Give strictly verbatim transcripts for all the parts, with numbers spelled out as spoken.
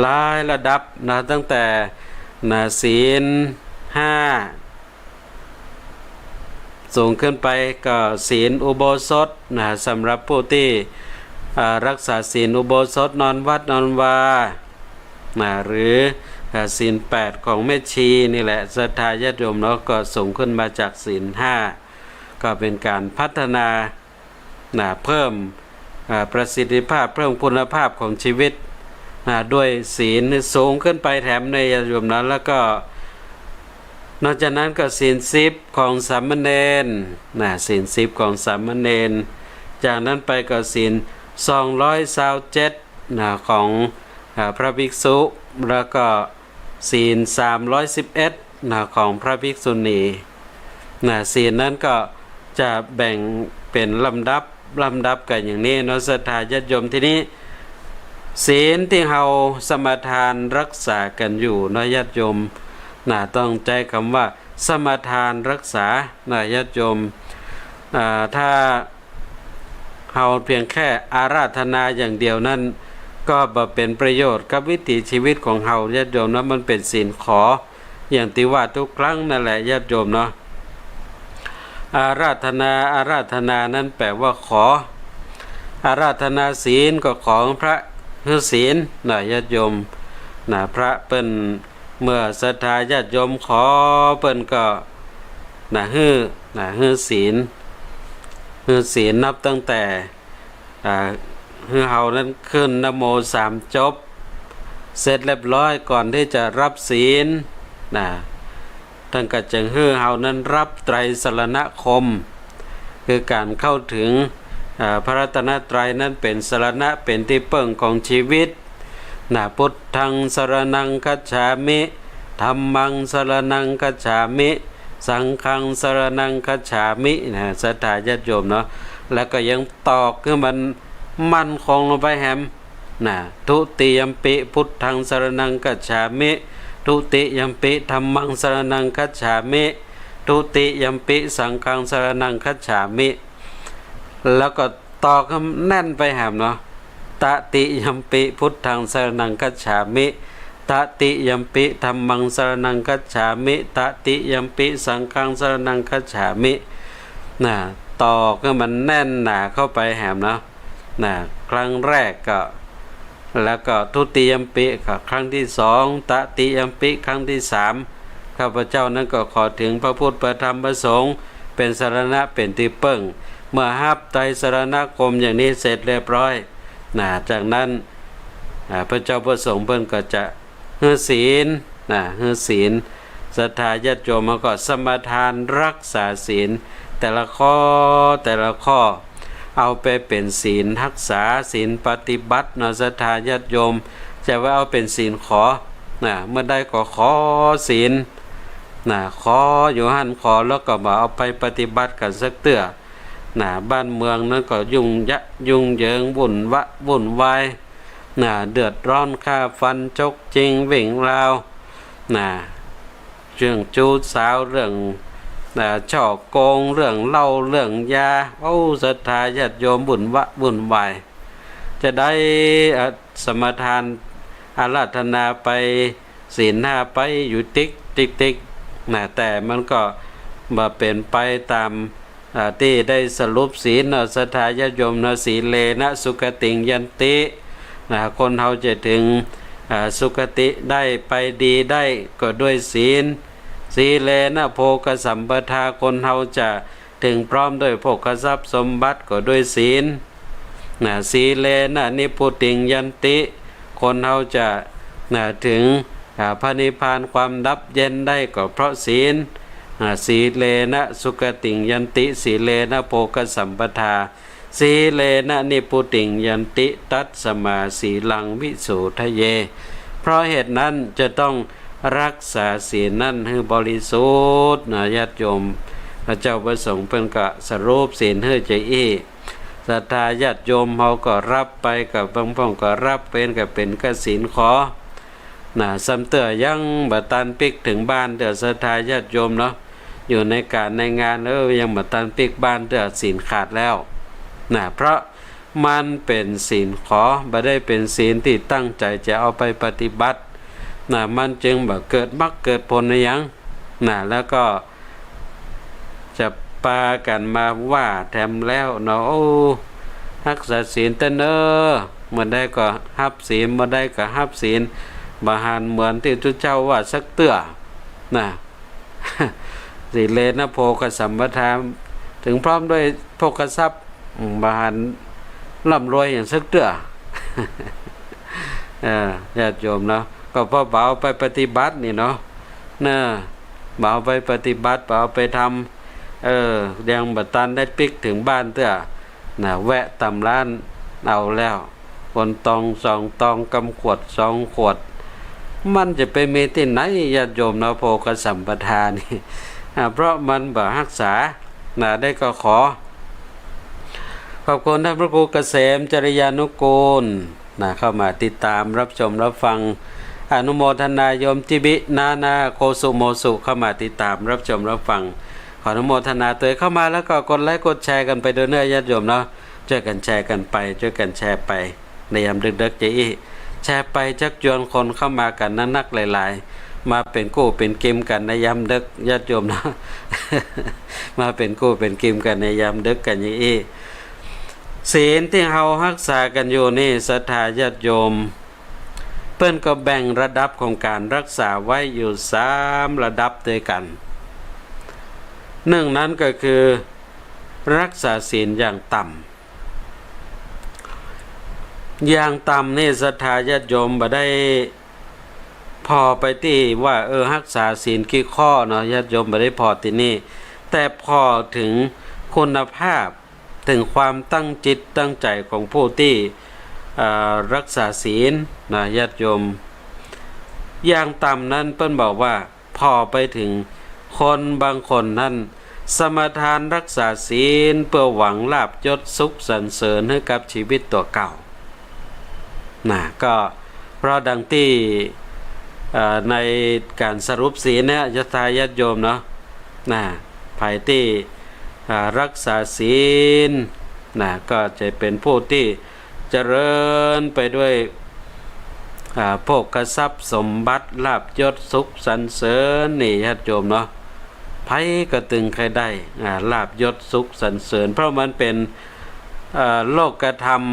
หลายระดับนะ ตั้งแต่นะ ศีลห้า สูงขึ้นไปก็ศีลอุโบสถนะ สำหรับผู้ตี้ อ่า รักษาศีลอุโบสถ นอนวัดนอนวานะ หรือ อ่า ศีลแปดของแม่ชีนี่แหละ ศรัทธาญาติโยมเนาะ ก็สูงขึ้นมาจากศีลห้า ก็เป๋นก๋านพัฒนา นะ เพิ่ม อ่า ประสิทธิภาพ เพิ่มคุณภาพของชีวิต นะ ด้วยศีลสูงขึ้นไปแถมในญาติโยมนะ แล้วก็ นอกจากนั้นก็ศีลสิบของสามเณร นะ ศีลสิบของสามเณร จากนั้นไปก็ศีลสองร้อยซาวเจ็ด นะ ของ อ่า พระภิกษุ แล้วก็ศีลสามร้อยสิบเอ็ด นะ ของพระภิกษุณี นะ ศีลนั้นก็จะแบ่งเป๋นลำดับ ลำดับกั๋นอย่างนี้เนาะ ศรัทธาญาติโยม ทีนี้ ศีลตี้เฮาสมาทานรักษากั๋นอยู่เนาะ ญาติโยม นะ ต้องใจ๊กำว่าสมาทานรักษานะ ญาติโยม อ่า ถ้า เฮาเพียงแค่อาราธนาอย่างเดียวนั้น ก็บ่เป๋นประโยชน์กับวิถีชีวิตของเฮา ญาติโยมนะ มันเป๋นศีลขอ อย่างตี้ว่าทุกครั้งนั่นแหละ ญาติโยมเนาะ อาราธนา อาราธนานั้นแปลว่าขอ อาราธนาศีลก็ขอพระหื้อศีลนะ ญาติโยม นะ พระเปิ้น เมื่อศรัทธาญาติโยมขอ เปิ้นก็ นะ หื้อ นะ หื้อศีล หื้อศีลนับตั้งแต่ อ่า หื้อเฮานั้นขึ้นนะโมสามจบ เสร็จเรียบร้อย ก่อนตี้จะรับศีล นะ ต้านก็จึงหื้อเฮานั้นรับไตรสรณคม คือก๋านเข้าเถิง อ่า พระรัตนตรัยนั้นเป๋นสรณะ เป๋นตี้เปิ้งของชีวิต นะ พุทธังสรณังคัจฉามิ ธัมมังสรณังคัจฉามิ สังฆังสรณังคัจฉามิ นะ ศรัทธาญาติโยมเนาะ แล้วก็ยังตอกหื้อมันมั่นคงลงไปแหม นะ ทุติยัมปิพุทธังสรณังคัจฉามิ ทุติยัมปิธัมมังสรณังคัจฉามิ ทุติยัมปิสังฆังสรณังคัจฉามิ แล้วก็ตอกหื้อแน่นไปแหมเนาะ ตติยัมปิพุทธังสรณังคัจฉามิ ตติยัมปิธัมมังสรณังคัจฉามิ ตติยัมปิสังฆังสรณังคัจฉามิ นะ ตอกหื้อมันแน่นหนาเข้าไปแหมเนาะ นะ ครั้งแรกก็ แล้วก็ทุติยัมปิก็ครั้งที่สอง ตติยัมปิครั้งที่สาม ข้าพเจ้านั้นก็ขอเถิงพระพุทธ พระธรรม พระสงฆ์ เป๋นสรณะ เป๋นตี้เปิ้ง เมื่อฮับไตรสรณคมอย่างนี้เสร็จเรียบร้อย นะ จากนั้น อ่า พระเจ้าพระสงฆ์เปิ้นก็จะหื้อศีล นะ หื้อศีล ศรัทธาญาติโยมเฮาก็สมาทานรักษาศีล แต่ละข้อ แต่ละข้อ เอาไปเป๋นศีลฮักษา ศีลปฏิบัติเนาะ ศรัทธาญาติโยม จะว่าเอาเป๋นศีลขอ นะ เมื่อใดก็ขอศีล นะ ขออยู่หั้น ขอแล้วก็บ่เอาไปปฏิบัติกั๋นสักเตื้อ นะ บ้านเมืองนั้นก็ยุ่งยะ ยุ่งเหยิง วุ่นวะ วุ่นวาย นะ เดือดร้อน ฆ่าฟัน จกจิง วิ่งราว นะ เรื่องชู้สาว เรื่อง นะ ฉ้อโกง เรื่องเหล้า เรื่องยา โอ้ ศรัทธาญาติโยม วุ่นวะ วุ่นวาย จะได้ อ่า สมาทานอาราธนาไป ศีลห้าไปอยู่ติ๊กติ๊กติ๊ก นะ แต่มันก็บ่เป๋นไปต๋าม อ่า ตี้ได้สรุปศีลเนาะ ศรัทธาญาติโยมเนาะ สีเลนะสุขติงยันติ นะ คนเฮาจะเถิง อ่า สุคติได้ ไปดีได้ก็ด้วยศีล สีเลนะโภคสัมปทา คนเฮาจะเถิงพร้อมด้วยโภคทรัพย์สมบัติก็ด้วยศีล นะ สีเลนะนิพพุติงยันติ คนเฮาจะ นะ เถิง อ่า พระนิพพานความดับเย็นได้ก็เพราะศีล อ่า สีเลนะสุคติงยันติ สีเลนะโภคสัมปทา สีเลนะนิพพุติงยันติ ตัสมาสีลังวิโสทะเย เพราะเหตุนั้นจะต้องรักษาศีลนั้นหื้อบริสุทธิ์นะ ญาติโยม พระเจ้าพระสงฆ์เปิ้นก็สรุปศีลหื้อจาอี้ ศรัทธาญาติโยมเฮาก็ฮับไป ก็บางพ่องก็ฮับเป๋น ก็เป๋นกฐินขอ นะ ซ้ำเตื้อยังบ่ตันปิ๊กเถิงบ้านเตื้อ ศรัทธาญาติโยมเนาะ อยู่ในก๋านในงาน เออ ยังบ่ตันปิ๊กบ้านเตื้อ ศีลขาดแล้ว นะ เพราะ มันเป๋นศีลขอ บ่ได้เป๋นศีลตี้ตั้งใจ๋จะเอาไปปฏิบัติ นะ มันจึงบ่เกิดมรรคเกิดผลอะหยัง นะ แล้วก็ จะปากั๋นมาว่าแถมแล้วเนาะ โอ้ ฮักษาศีลเต๊อะเน่อ เมื่อใดก็ฮับศีล เมื่อใดก็ฮับศีล บ่หันเหมือนตี้พระเจ้าว่าสักเตื้อ นะ สีเลนะโภคสัมปทา เถิงพร้อมด้วยโภคทรัพย์ อืม บ่หันร่ำรวยหยังสักเตื้อ เออ ญาติโยมเนาะ ก็เพราะบ่เอาไปปฏิบัตินี่เนาะ นะ บ่เอาไปปฏิบัติ บ่เอาไปทำ เออ ยังบ่ตันได้ปิ๊กเถิงบ้านเตื้อ นะ แวะต๋ามร้านเอาแล้ว คนตองสองตอง กำขวดสองขวด มันจะไปมีตี้ไหน ญาติโยมเนาะ โภคสัมปทานี่ อ่า เพราะมันบ่ฮักษา นะ ได้ก็ขอ ขอบคุณท่านพระครูเกษม จริยานุกูล นะ เข้ามาติดตามรับชมรับฟัง อนุโมทนาโยมจิบิ นานา โคสุโมสุ เข้ามาติดตามรับชมรับฟัง ขออนุโมทนาตวย เข้ามาแล้วก็กดไลก์กดแชร์กั๋นไปตวยเน่อ ญาติโยมเนาะ จ้วยกั๋นแชร์กั๋นไป จ้วยกั๋นแชร์ไป ในยามดึกๆ จะอี้ แชร์ไปชักจวนคนเข้ามากั๋นนักๆ หลายๆ มาเป๋นกู้เป๋นกิมกั๋นในยามดึก ญาติโยมเนาะ มาเป๋นกู้เป๋นกิมกั๋นในยามดึกกั๋นอย่างอี้ ศีลตี้เฮาฮักษากั๋นอยู่นี่ ศรัทธาญาติโยม เปิ้นก็แบ่งระดับของก๋านฮักษาไว้อยู่สามระดับตวยกั๋น นึ่งนั้นก็คือฮักษาศีลอย่างต่ำ อย่างต่ำนี่ศรัทธาญาติโยมบ่ได้ผ่อไปตี้ว่า เออ ฮักษาศีลกี่ข้อเนาะ ญาติโยมบ่ได้ผ่อตี้นี่ แต่ผ่อเถิงคุณภาพ เถิงความตั้งจิตตั้งใจ๋ของผู้ตี้ เอ่อ ฮักษาศีลนะ ญาติโยม อย่างต่ำนั้นเปิ้นบอกว่า ผ่อไปเถิงคนบางคนนั้น สมาทานฮักษาศีลเปื้อหวังลาภยศสุขสรรเสริญหื้อกับจีวิตตั๋วเก่า นะ ก็เพราะดังตี้ เอ่อ ในก๋านสรุปศีลเนี่ย ศรัทธาญาติโยมเนาะ นะ ใผตี้ อ่า ฮักษาศีล นะ ก็จะเป๋นผู้ตี้เจริญไปด้วย อ่า โภคทรัพย์สมบัติ ลาภยศสุขสรรเสริญนี่ ญาติโยมเนาะ ใผก็ตึงใค่ได้ อ่า ลาภยศสุขสรรเสริญ เพราะมันเป๋น เอ่อ โลกธรรม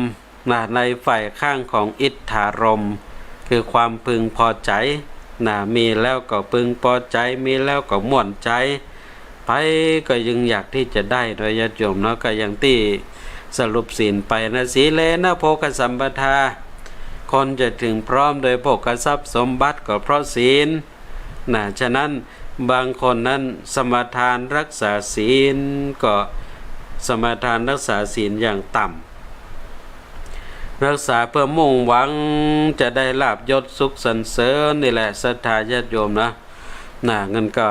นะ ในฝ่ายข้างของอิทธารมณ์ คือความพึงพอใจ๋ นะ มีแล้วก็พึงพอใจ๋ มีแล้วก็ม่วนใจ๋ ใผก็ยังอยากตี้จะได้เนาะ ญาติโยมเนาะ ก็อย่างตี้สรุปศีลไปนะ สีเลนะโภคสัมปทา คนจะเถิงพร้อมโดยโภคทรัพย์สมบัติก็เพราะศีล นะ ฉะนั้นบางคนนั้นสมาทานฮักษาศีลก็สมาทานฮักษาศีลอย่างต่ำ ฮักษาเปื้อมุ่งหวังจะได้ลาภยศสุขสรรเสริญนี่แหละ ศรัทธาญาติโยมนะ นะ งั้นก็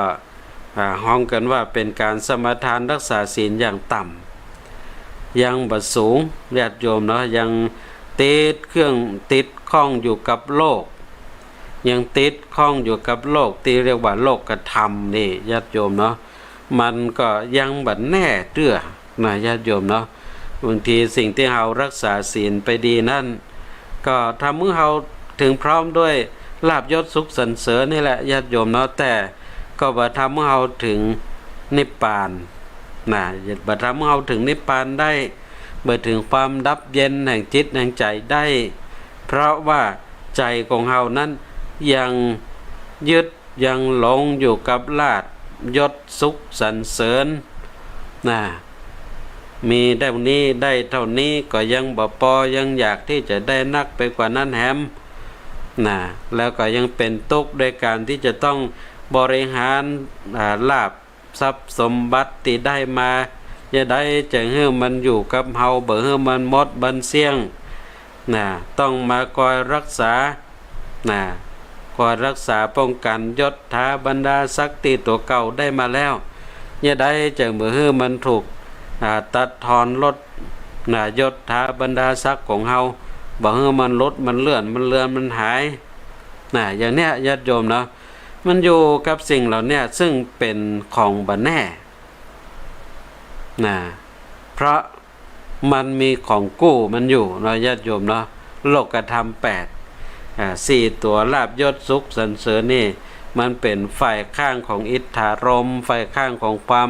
อ่า ฮ้องกั๋นว่าเป๋นก๋านสมาทานฮักษาศีลอย่างต่ำ ยังบ่สูง ญาติโยมเนาะ ยังติดเครื่องติดข้องอยู่กับโลก ยังติดข้องอยู่กับโลกตี้เรียกว่าโลกธรรมนี่ ญาติโยมเนาะ มันก็ยังบ่แน่เตื้อนะ ญาติโยมเนาะ บางทีสิ่งตี้เฮาฮักษาศีลไปดีนั้น ก็ทำหื้อเฮาเถิงพร้อมด้วยลาภยศสุขสรรเสริญนี่แหละ ญาติโยมเนาะ แต่ก็บ่ทำหื้อเฮาเถิงนิพพานนะ บ่ทำหื้อเฮาเถิงนิพพานได้ บ่เถิงความดับเย็นแห่งจิตแห่งใจ๋ได้ เพราะว่าใจ๋ของเฮานั้นยังยึด ยังหลงอยู่กับลาภยศสุขสรรเสริญนะ มีเต้านี้ ได้เต้านี้ก็ยังบ่ปอ ยังอยากตี้จะได้นักไปกว่านั้นแหมนะ แล้วก็ยังเป๋นตุ๊กข์ด้วยก๋านตี้จะต้องบริหาร อ่า ลาภทรัพย์สมบัติตี้ได้มา จะใดจะหื้อมันอยู่กับเฮา บ่หื้อมันหมดมันเสี้ยง นะ ต้องมาคอยฮักษา นะ คอยฮักษาป้องกั๋นยศถาบรรดาศักดิ์ตี้ตั๋วเก่าได้มาแล้ว จะใดจะบ่หื้อมันถูก อ่า ตัดทอนลด นะ ยศถาบรรดาศักดิ์ของเฮา บ่หื้อมันหลุด มันเลื่อน มันเลือน มันหาย นะ อย่างเนี้ย ญาติโยมเนาะ มันอยู่กับสิ่งเหล่าเนี้ย ซึ่งเป๋นของบ่แน่ นะ เพราะ มันมีของกู้มันอยู่เนาะญาติโยมเนาะ โลกธรรมแปด อ่า สี่ตั๋ว ลาภยศสุขสรรเสริญนี่ มันเป๋นฝ่ายข้างของอิทธารมณ์ ฝ่ายข้างของความ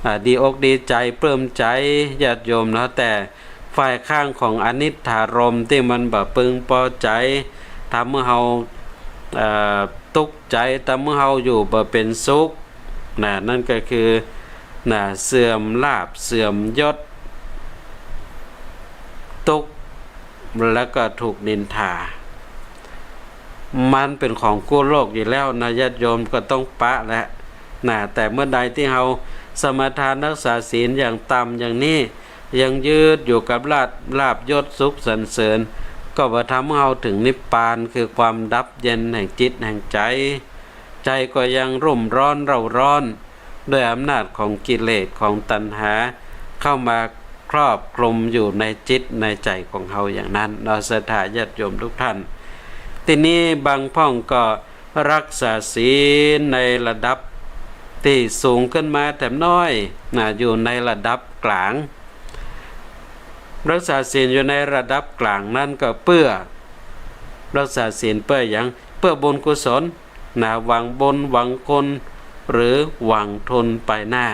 อ่า ดีอกดีใจ๋ ปลื้มใจ๋ ญาติโยมเนาะ แต่ฝ่ายข้างของอนิทธารมณ์ตี้มันบ่พึงปอใจ๋ ทำหื้อเฮา เอ่อ ตุ๊กใจ๋ ทำหื้อเฮาอยู่บ่เป๋นสุข นะ นั่นก็คือ นะ เสื่อมลาภ เสื่อมยศ ตุ๊กข์ แล้วก็ถูกนินทา มันเป๋นของกู้โลกอยู่แล้วนะ ญาติโยมก็ต้องปะแหละ นะ แต่เมื่อใดตี้เฮาสมาทานรักษาศีลอย่างต่ำอย่างนี้ ยังยึดอยู่กับลาภ ลาภยศสุขสรรเสริญ ก็บ่ทำหื้อเฮาเถิงนิพพาน คือความดับเย็นแห่งจิตแห่งใจ๋ ใจ๋ก็ยังรุ่มร้อนเร่าร้อน ด้วยอำนาจของกิเลสของตัณหา เข้ามาครอบคลุมอยู่ในจิตในใจ๋ของเฮาอย่างนั้นเนาะ ศรัทธาญาติโยมทุกท่าน ทีนี้บางพ่องก็รักษาศีลในระดับตี้สูงขึ้นมาแถมน้อย นะ อยู่ในระดับก๋าง รักษาศีลอยู่ในระดับก๋างนั้นก็เปื้อ รักษาศีลเปื้อหยัง เปื้อบุญกุศล นะ หวังบุญหวังคุณ หรือหวังทุนไปหน้า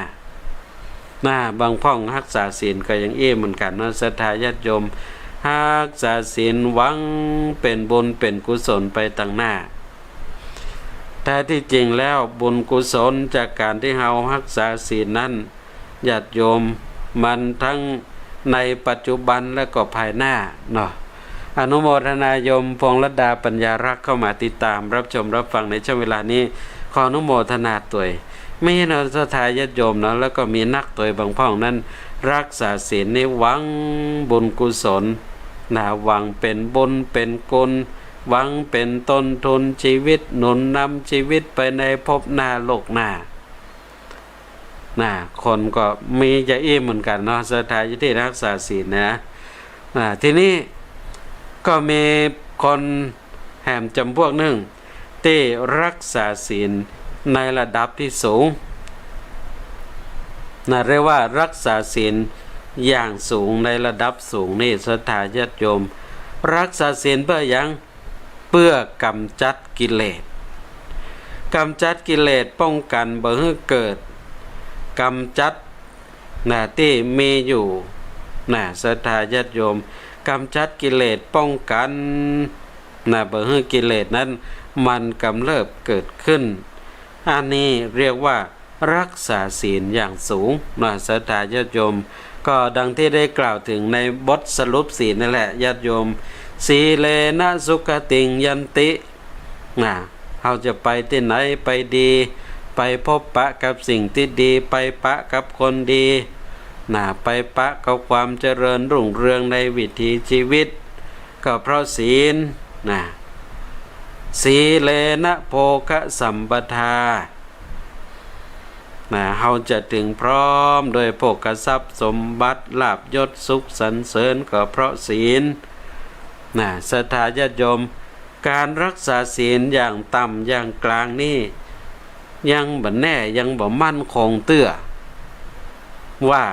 นะ บางพ่องฮักษาศีลก็อย่างอี้เหมือนกั๋นเนาะ ศรัทธาญาติโยม ฮักษาศีลหวังเป๋นบุญเป๋นกุศลไปตังหน้า แท้ที่จริงแล้วบุญกุศลจากก๋านตี้เฮาฮักษาศีลนั้น ญาติโยม มันทั้งในปัจจุบันและก็ภายหน้าเนาะ อนุโมทนาโยม พวงรัตดา ปัญญารักษ์ เข้ามาติดตามรับชมรับฟังในช่วงเวลานี้ ขออนุโมทนาตวย มีเนาะ ศรัทธาญาติโยมเนาะ แล้วก็มีนักตวยบางพ่องนั้น รักษาศีลนี่หวังบุญกุศล นะ หวังเป๋นบุญเป๋นคุณ หวังเป๋นต้นทุนชีวิต หนุนนำชีวิตไปในภพหน้าโลกหน้า นะ คนก็มีจะอี้เหมือนกั๋นเนาะ ศรัทธาญาติตี้ฮักษาศีลนะ นะ ทีนี้ก็มีคนแหมจ๋ำพวกนึ่งตี้ฮักษาศีลในระดับตี้สูง นะ เรียกว่าฮักษาศีลอย่างสูง ในระดับสูงนี่ ศรัทธาญาติโยม ฮักษาศีลเปื้อหยัง เปื้อกำจัดกิเลส กำจัดกิเลส ป้องกั๋นบ่หื้อเกิด กำจัด นะ ตี้มีอยู่ นะ ศรัทธาญาติโยม กำจัดกิเลส ป้องกั๋น นะ บ่หื้อกิเลสนั้นมันกำเริบเกิดขึ้น อันนี้เรียกว่า ฮักษาศีลอย่างสูง นะ ศรัทธาญาติโยม ก็ดังตี้ได้กล่าวเถิงในบทสรุปศีลนั่นแหละ ญาติโยม สีเลนะสุขติงยันติ นะ เฮาจะไปตี้ไหนไปดี ไปพบปะกับสิ่งตี้ดี ไปปะกับคนดี นะ ไปปะกับความเจริญรุ่งเรืองในวิถีชีวิต ก็เพราะศีล นะ สีเลนะโภคสัมปทา นะ เฮาจะเถิงพร้อมด้วยโภคทรัพย์สมบัติ ลาภยศสุขสรรเสริญ ก็เพราะศีล นะ ศรัทธาญาติโยม ก๋านฮักษาศีลอย่างต่ำอย่างก๋างนี่ ยังบ่แน่ ยังบ่มั่นคงเตื้อ ว่า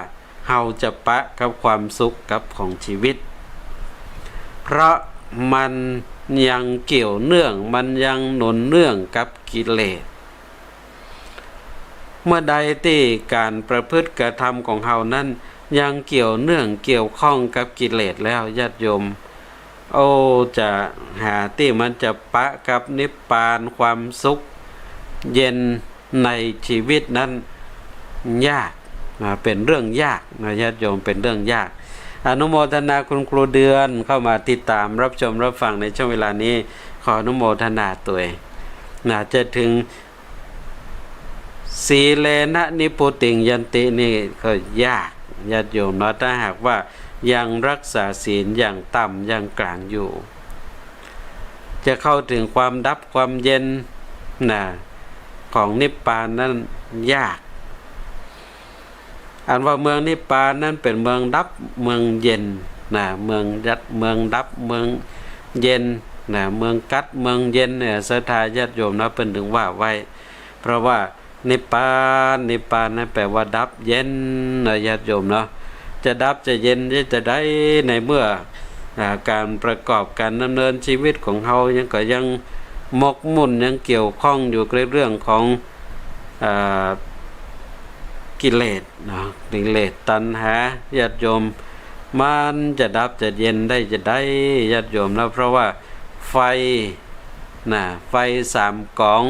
เฮาจะปะกับความสุขกับของชีวิต เพราะมันยังเกี่ยวเนื่อง มันยังหนุนเนื่องกับกิเลส เมื่อใดตี้ก๋านประพฤติกระทำของเฮานั้น ยังเกี่ยวเนื่องเกี่ยวข้องกับกิเลสแล้ว ญาติโยม โอ้ จะหาตี้มันจะปะกับนิพพานความสุขเย็นในชีวิตนั้นยาก นะ เป๋นเรื่องยาก นะ ญาติโยม เป๋นเรื่องยาก อนุโมทนาคุณครูเดือนเข้ามาติดตามรับชมรับฟังในช่วงเวลานี้ ขออนุโมทนาตวย นะ จะเถิง สีเลนะนิพพุติงยันตินี่ก็ยาก ญาติโยมเนาะ ถ้าหากว่ายังฮักษาศีลอย่างต่ำอย่างก๋างอยู่ จะเข้าเถิงความดับความเย็น นะ ของนิพพานนั้นยาก อันว่าเมืองนิพพานนั้นเป๋นเมืองดับเมืองเย็น นะ เมืองดับ เมืองดับเมืองเย็น นะ เมืองกั๊ดเมืองเย็นเนี่ย ศรัทธาญาติโยมเนาะ เปิ้นเถิงว่าไว้ เพราะว่านิพพาน นิพพานนั้นแปลว่าดับเย็นนะญาติโยมเนาะ จะดับจะเย็นจะใด ในเมื่อ อ่า ก๋านประกอบก๋านดำเนินจีวิตของเฮายังก็ยังหมกมุ่นยังเกี่ยวข้องอยู่กับเรื่องของ อ่า กิเลสเนาะ กิเลสตัณหา ญาติโยม มันจะดับจะเย็นได้จะใด ญาติโยมนะ เพราะว่าไฟ น่ะ ไฟสามก๋อง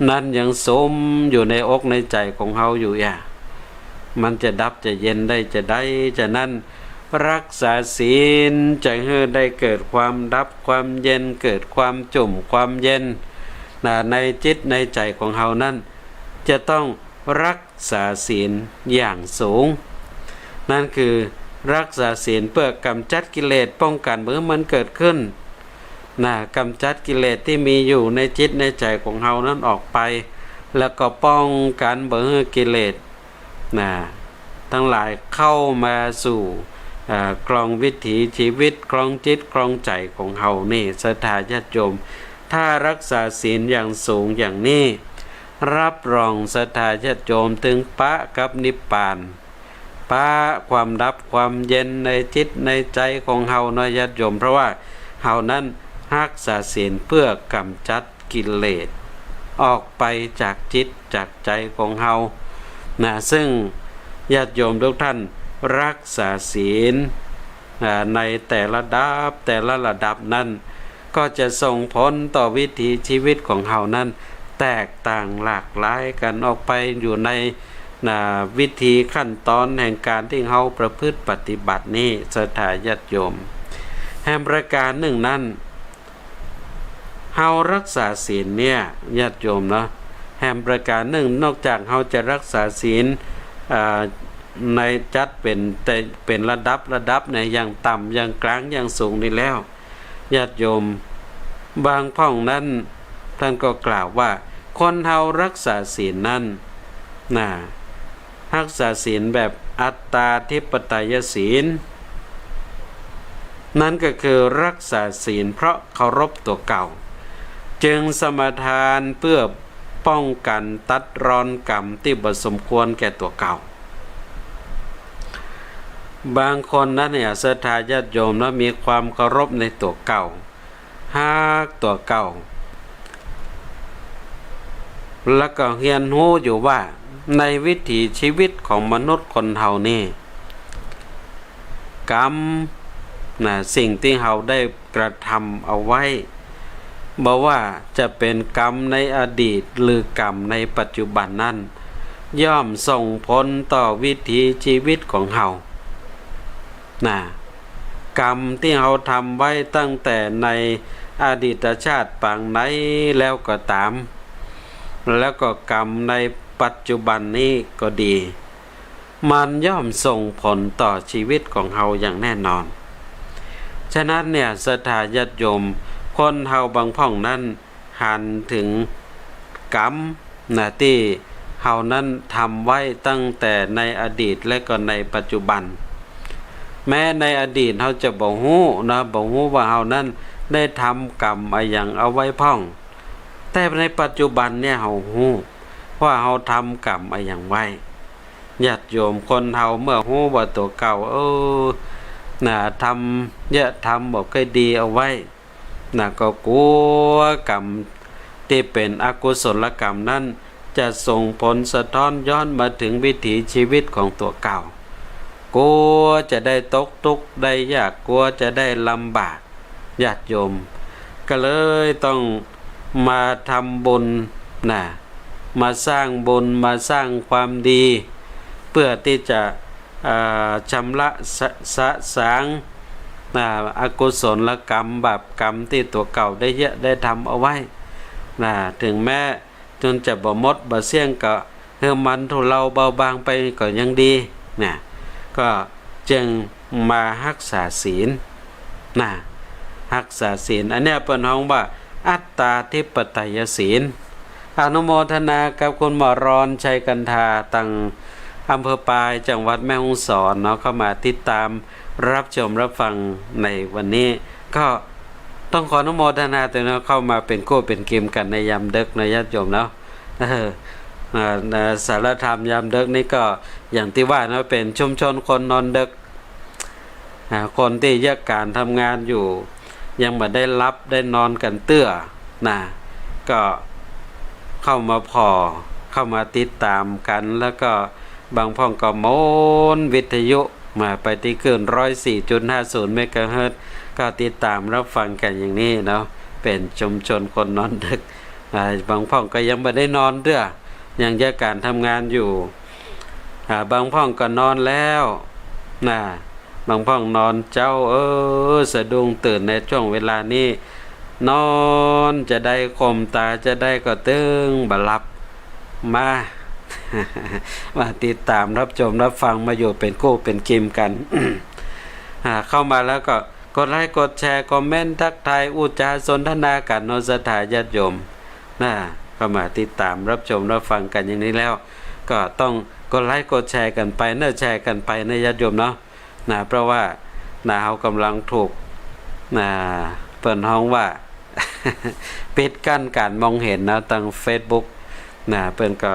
นั้นยังสุมอยู่ในอกในใจ๋ของเฮาอยู่อะ มันจะดับจะเย็นได้จะใด ฉะนั้น รักษาศีลจะหื้อได้เกิดความดับความเย็น เกิดความจุ่มความเย็น น่ะ ในจิตในใจ๋ของเฮานั้น จะต้องรักษาศีลอย่างสูง นั่นคือรักษาศีลเพื่อก๋ำจัดกิเลส ป้องกั๋นบ่หื้อมันเกิดขึ้น น่ะ ก๋ำจัดกิเลสตี้มีอยู่ในจิตในใจ๋ของเฮานั้นออกไป แล้วก็ป้องกั๋นบ่หื้อกิเลส น่ะ ตังหลายเข้ามาสู่ อ่า ครองวิถีจีวิต ครองจิตครองใจ๋ของเฮานี่ ศรัทธาญาติโยม ถ้ารักษาศีลอย่างสูงอย่างนี้ รับรองศรัทธาญาติโยม ตึงปะกับนิพพาน ปะความดับความเย็นในจิตในใจ๋ของเฮาเนาะญาติโยม เพราะว่าเฮานั้นรักษาศีลเพื่อก๋ำจัดกิเลสออกไปจากจิตจากใจ๋ของเฮา น่ะ ซึ่งญาติโยมทุกท่านรักษาศีล อ่า ในแต่ละระดับ แต่ละระดับนั้น ก็จะส่งผลต่อวิถีจีวิตของเฮานั้นแตกต่างหลากหลายกั๋นออกไปอยู่ใน น่ะ วิธีขั้นตอนแห่งก๋านตี้เฮาประพฤติปฏิบัตินี้ ศรัทธาญาติโยม แหมประก๋านนึ่งนั้น เฮารักษาศีลเนี่ย ญาติโยมเนาะ แหมประก๋านนึ่ง นอกจากเฮาจะรักษาศีล อ่า ในจัดเป๋น แต่เป๋นระดับระดับเนี่ย อย่างต่ำ อย่างก๋าง อย่างสูงนี่แล้ว ญาติโยม บางพ่องนั้น ต้านก็กล่าวว่า คนเฮารักษาศีลนั้น น่ะ รักษาศีลแบบอัตตาธิปไตยศีล นั้นก็คือรักษาศีลเพราะเคารพตั๋วเก่า จึงสมาทานเพื่อป้องกั๋นตัดรอนกรรมตี้บ่สมควรแก่ตั๋วเก่า บางคนนั้นเนี่ย ศรัทธาญาติโยมนะ มีความเคารพในตั๋วเก่า ฮักตั๋วเก่า แล้วก็เฮียนฮู้อยู่ว่าในวิถีจีวิตของมนุษย์คนเฮานี่ กรรม น่ะ สิ่งตี้เฮาได้กระทำเอาไว้ บ่ว่าจะเป๋นกรรมในอดีตหรือกรรมในปัจจุบันนั้น ย่อมส่งผลต่อวิถีจีวิตของเฮา น่ะ กรรมตี้เฮาทำไว้ตั้งแต่ในอดีตชาติปางไหนแล้วก็ต๋าม แล้วก็กรรมในปัจจุบันนี้ก็ดี มันย่อมส่งผลต่อจีวิตของเฮาอย่างแน่นอน ฉะนั้นเนี่ย ศรัทธาญาติโยม คนเฮาบางพ่องนั้น หันเถิงกรรม น่ะ ตี้เฮานั้นทำไว้ตั้งแต่ในอดีตและก็ในปัจจุบัน แม้ในอดีตเฮาจะบ่ฮู้นะ บ่ฮู้ว่าเฮานั้นได้ทำกรรมอะหยังเอาไว้พ่อง แต่ในปัจจุบันเนี่ยเฮาฮู้ว่าเฮาทำกรรมอะหยังไว้ ญาติโยม คนเฮาเมื่อฮู้ว่าตั๋วเก่า เออ น่ะ ทำเยียะ ทำบ่ค่อยดีเอาไว้ น่ะ ก็กั๋วกรรมตี้เป๋นอกุศลกรรมนั้น จะส่งผลสะท้อนย้อนมาเถิงวิถีจีวิตของตั๋วเก่า กั๋วจะได้ตกตุ๊กข์ได้ยาก กั๋วจะได้ลำบาก ญาติโยม ก็เลยต้องมาทำบุญ น่ะ มาสร้างบุญ มาสร้างความดี เพื่อตี้จะ อ่า ชำระสะ สะสาง อ่า อกุศลกรรม บาปกรรมตี้ตั๋วเก่าได้เยียะได้ทำเอาไว้ น่ะ เถิงแม้ จนจะบ่หมดบ่เสี้ยงก็หื้อมันทุเลาเบาบางไปก็ยังดี น่ะ ก็จึงมาฮักษาศีล น่ะ ฮักษาศีล อันเนี้ยเปิ้นฮ้องว่าอัตตาธิปไตยศีล อนุโมทนากับคุณหมอรอน ชัยกันธา ตังอำเภอปาย จังหวัดแม่ฮ่องสอนเนาะ เข้ามาติดตาม รับชมรับฟังในวันนี้ ก็ต้องขออนุโมทนาตวยเนาะ เข้ามาเป๋นกู้เป๋นกิมกั๋นในยามดึกนะญาติโยมเนาะ เออ อ่า ในสารธรรมยามดึกนี่ก็อย่างตี้ว่านะ เป๋นชุมชนคนนอนดึก อ่า คนตี้เยียะก๋านทำงานอยู่ ยังบ่ได้หลับได้นอนกั๋นเตื้อนะ ก็เข้ามาผ่อ เข้ามาติดต๋ามกั๋น แล้วก็บางพ่องก็หมุนวิทยุมาไปตี้คลื่นร้อยสี่จุดห้าศูนย์เมกะเฮิรตซ์ ก็ติดต๋ามรับฟังกั๋นอย่างนี้เนาะ เป๋นชุมชนคนนอนดึก อ่า บางพ่องก็ยังบ่ได้นอนเตื้อ ยังเยียะก๋านทำงานอยู่ อ่า บางพ่องก็นอนแล้วนะ บางพ่องนอนเจ๊า เออ สะดุ้งตื่นในช่วงเวลานี้ นอนจะได้ ก้มต๋าจะได้ก็ตึงบ่หลับ มา มาติดต๋ามรับชมรับฟัง มาอยู่เป๋นกู้เป๋นกิมกั๋น อ่า เข้ามาแล้วก็กดไลก์ กดแชร์ คอมเมนต์ ทักทาย อู้จ๋าสนทนากั๋นเนาะ ศรัทธาญาติโยมนะ เข้ามาติดต๋ามรับชมรับฟังกั๋นอย่างนี้แล้ว ก็ต้องกดไลก์ กดแชร์กั๋นไปเนาะ แชร์กั๋นไปเนาะ ญาติโยมเนาะ นะ เพราะว่า นะ เฮาก่ำลังถูก นะ เปิ้นฮ้องว่า ปิดกั้นก๋านมองเห็นนะ ตางเฟซบุ๊กนะ เปิ้นก็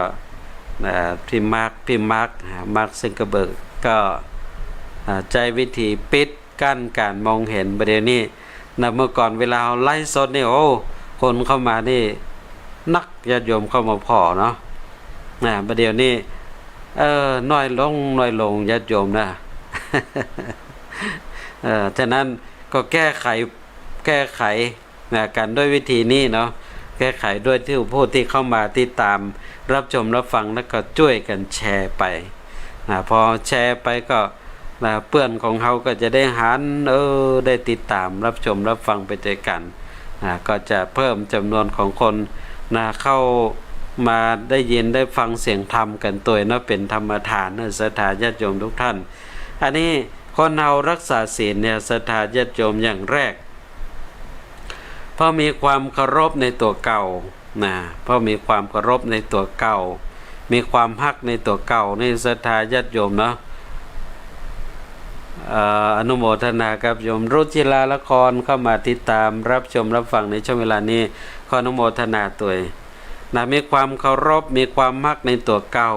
นะ พี่มาร์ค พี่มาร์ค มาร์ค ซักเคอร์เบิร์ก ก็ อ่า ใจ๊วิธีปิดกั้นก๋านมองเห็น บ่าเดี่ยวนี้นะ เมื่อก่อนเวลาเฮาไลฟ์สดนี่ โอ้ คนเข้ามานี่นัก ญาติโยมเข้ามาผ่อเนาะ นะ บ่าเดี่ยวนี้ เออ น้อยลง น้อยลง ญาติโยมนะ เออ ฉะนั้นก็แก้ไข แก้ไขนะ กั๋นด้วยวิธีนี้เนาะ แก้ไขด้วยตี้ผู้ตี้เข้ามาติดต๋ามรับชมรับฟัง แล้วก็จ้วยกั๋นแชร์ไปนะ พอแชร์ไปก็ นะ เปื้อนของเฮาก็จะได้หัน เออ ได้ติดต๋ามรับชมรับฟังไปตวยกั๋น นะ ก็จะเพิ่มจ๋ำนวนของคน นะ เข้ามาได้ยินได้ฟังเสียงธรรมกั๋นตวยเนาะ เป๋นธรรมทานนะ ศรัทธาญาติโยมทุกท่าน อันนี้คนเฮารักษาศีลเนี่ย ศรัทธาญาติโยม อย่างแรก เพราะมีความเคารพในตั๋วเก่า นะ เพราะมีความเคารพในตั๋วเก่า มีความฮักในตั๋วเก่า นี่ศรัทธาญาติโยมเนาะ เอ่อ อนุโมทนากับโยมรุจิราละคร เข้ามาติดต๋ามรับชมรับฟังในช่วงเวลานี้ ขออนุโมทนาตวยนะ มีความเคารพ มีความฮักในตั๋วเก่า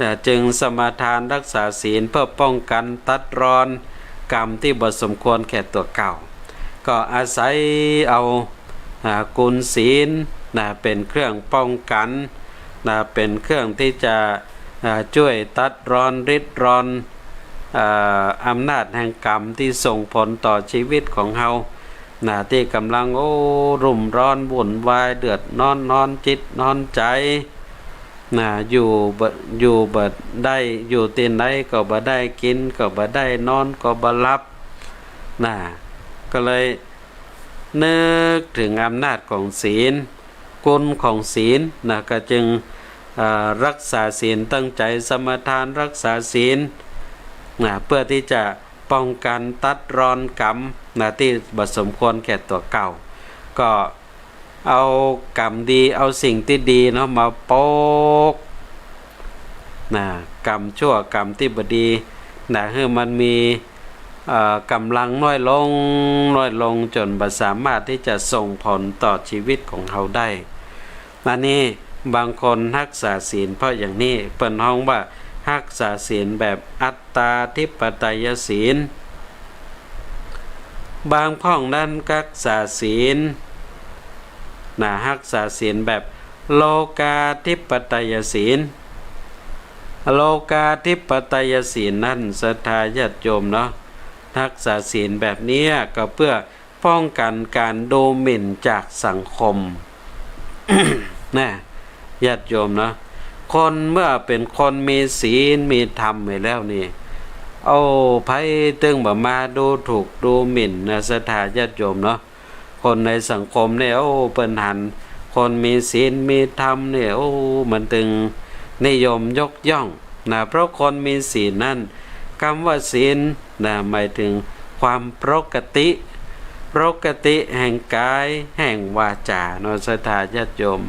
นะ จึงสมาทานรักษาศีลเพื่อป้องกันตัดรอนกรรมตี้บ่สมควรแก่ตั๋วเก่า ก็อาศัยเอา อ่า กุณศีลนะ เป๋นเครื่องป้องกันนะ เป๋นเครื่องตี้จะ อ่า จ้วยตัดรอนริดรอน อ่า อำนาจแห่งกรรมตี้ส่งผลต่อชีวิตของเฮานะ ตี้ก่ำลัง โอ้ รุ่มร้อนวุ่นวาย เดือดร้อน ร้อนจิตร้อนใจ๋ นะ อยู่บ่ อยู่บ่ได้ อยู่ตี้ไหนก็บ่ได้ กิ๋นก็บ่ได้ นอนก็บ่หลับ นะ ก็เลยนึกเถิงอำนาจของศีล กุณของศีลนะ ก็จึง เอ่อ รักษาศีล ตั้งใจ๋สมาทานรักษาศีลนะ เปื้อตี้จะป้องกันตัดรอนกรรมนะ ตี้บ่สมควรแก่ตั๋วเก่า ก็ เอากรรมดี เอาสิ่งตี้ดีเนาะ มาปกนะ กรรมชั่ว กรรมตี้บ่ดีนะ หื้อมันมี เอ่อ ก่ำลังน้อยลง น้อยลง จ๋นบ่สามารถตี้จะส่งผลต่อชีวิตของเฮาได้ อันนี้บางคนฮักษาศีลเพราะอย่างนี้ เปิ้นฮ้องว่าฮักษาศีลแบบอัตตาธิปไตยศีล บางพ่องนั้นฮักษาศีลนะ ฮักษาศีลแบบโลกาธิปไตยศีล โลกาธิปไตยศีลนั้น ศรัทธาญาติโยมเนาะ ฮักษาศีลแบบเนี้ยก็เปื้อป้องกันก๋านดูหมิ่นจากสังคม นะ ญาติโยมเนาะ คนเมื่อเป๋นคนมีศีลมีธรรมไปแล้วนี่ โอ้ ใผตึงบ่มาดูถูกดูหมิ่นนะ ศรัทธาญาติโยมเนาะ คนในสังคมเนี่ย โอ้ เปิ้นหันคนมีศีลมีธรรมเนี่ย โอ้ มันตึงนิยมยกย่องนะ เพราะคนมีศีลนั้น กำว่าศีลนะ หมายเถิงความปกติ ปกติแห่งกาย แห่งวาจาเนาะ ศรัทธาญาติโยม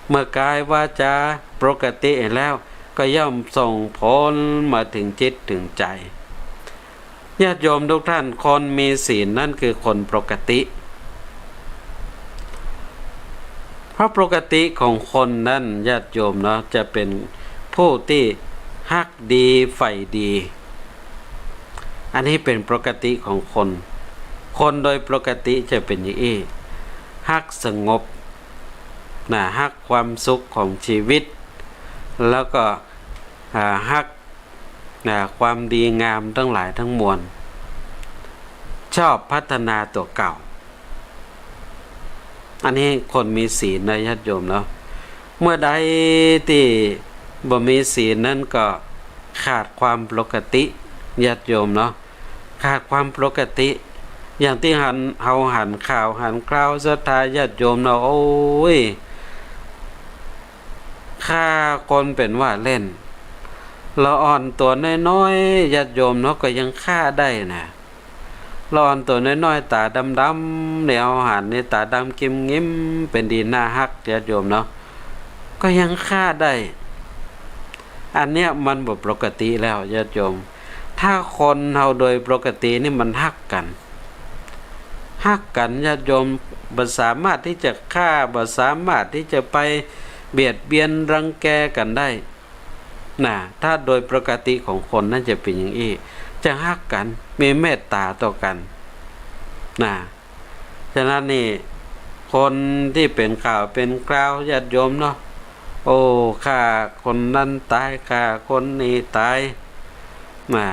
เมื่อกายวาจาปกติแล้ว ก็ย่อมส่งผลมาเถิงจิตเถิงใจ๋ ญาติโยมทุกท่าน คนมีศีลนั่นคือคนปกติ เพราะปกติของคนนั้น ญาติโยมเนาะ จะเป๋นผู้ตี้ฮักดีใฝ่ดี อันนี้เป๋นปกติของคน คนโดยปกติจะเป๋นอย่างอี้ ฮักสงบนะ ฮักความสุขของชีวิต แล้วก็ อ่า ฮัก อ่า ความดีงามตังหลายตังมวล ชอบพัฒนาตั๋วเก่า อันนี้คนมีศีลนะ ญาติโยมเนาะ เมื่อใดตี้บ่มีศีลนั้นก็ขาดความปกติ ญาติโยมเนาะ ขาดความปกติ อย่างตี้หัน เฮาหันข่าวหันคราว ศรัทธาญาติโยมเนาะ โอ้ย ฆ่าคนเป๋นว่าเล่น ละอ่อนตั๋วน้อยๆ ญาติโยมเนาะ ก็ยังฆ่าได้นะ ละอ่อนตั๋วน้อยๆ ต๋าดำๆ เนี่ย เฮาหันนี่ต๋าดำกิมงิม เป๋นดีน่าฮัก ญาติโยมเนาะ ก็ยังฆ่าได้ อันเนี้ยมันบ่ปกติแล้ว ญาติโยม ถ้าคนเฮาโดยปกตินี่มันฮักกั๋น ฮักกั๋น ญาติโยม บ่สามารถตี้จะฆ่า บ่สามารถตี้จะไปเบียดเบียนรังแกกั๋นได้นะ ถ้าโดยปกติของคนนั้นจะเป๋นอย่างอี้ จะฮักกั๋น มีเมตต๋าต่อกั๋นนะ ฉะนั้นนี่ คนตี้เป๋นข่าวเป๋นคราว ญาติโยมเนาะ โอ้ ฆ่าคนนั้นต๋าย ฆ่าคนนี้ต๋าย มา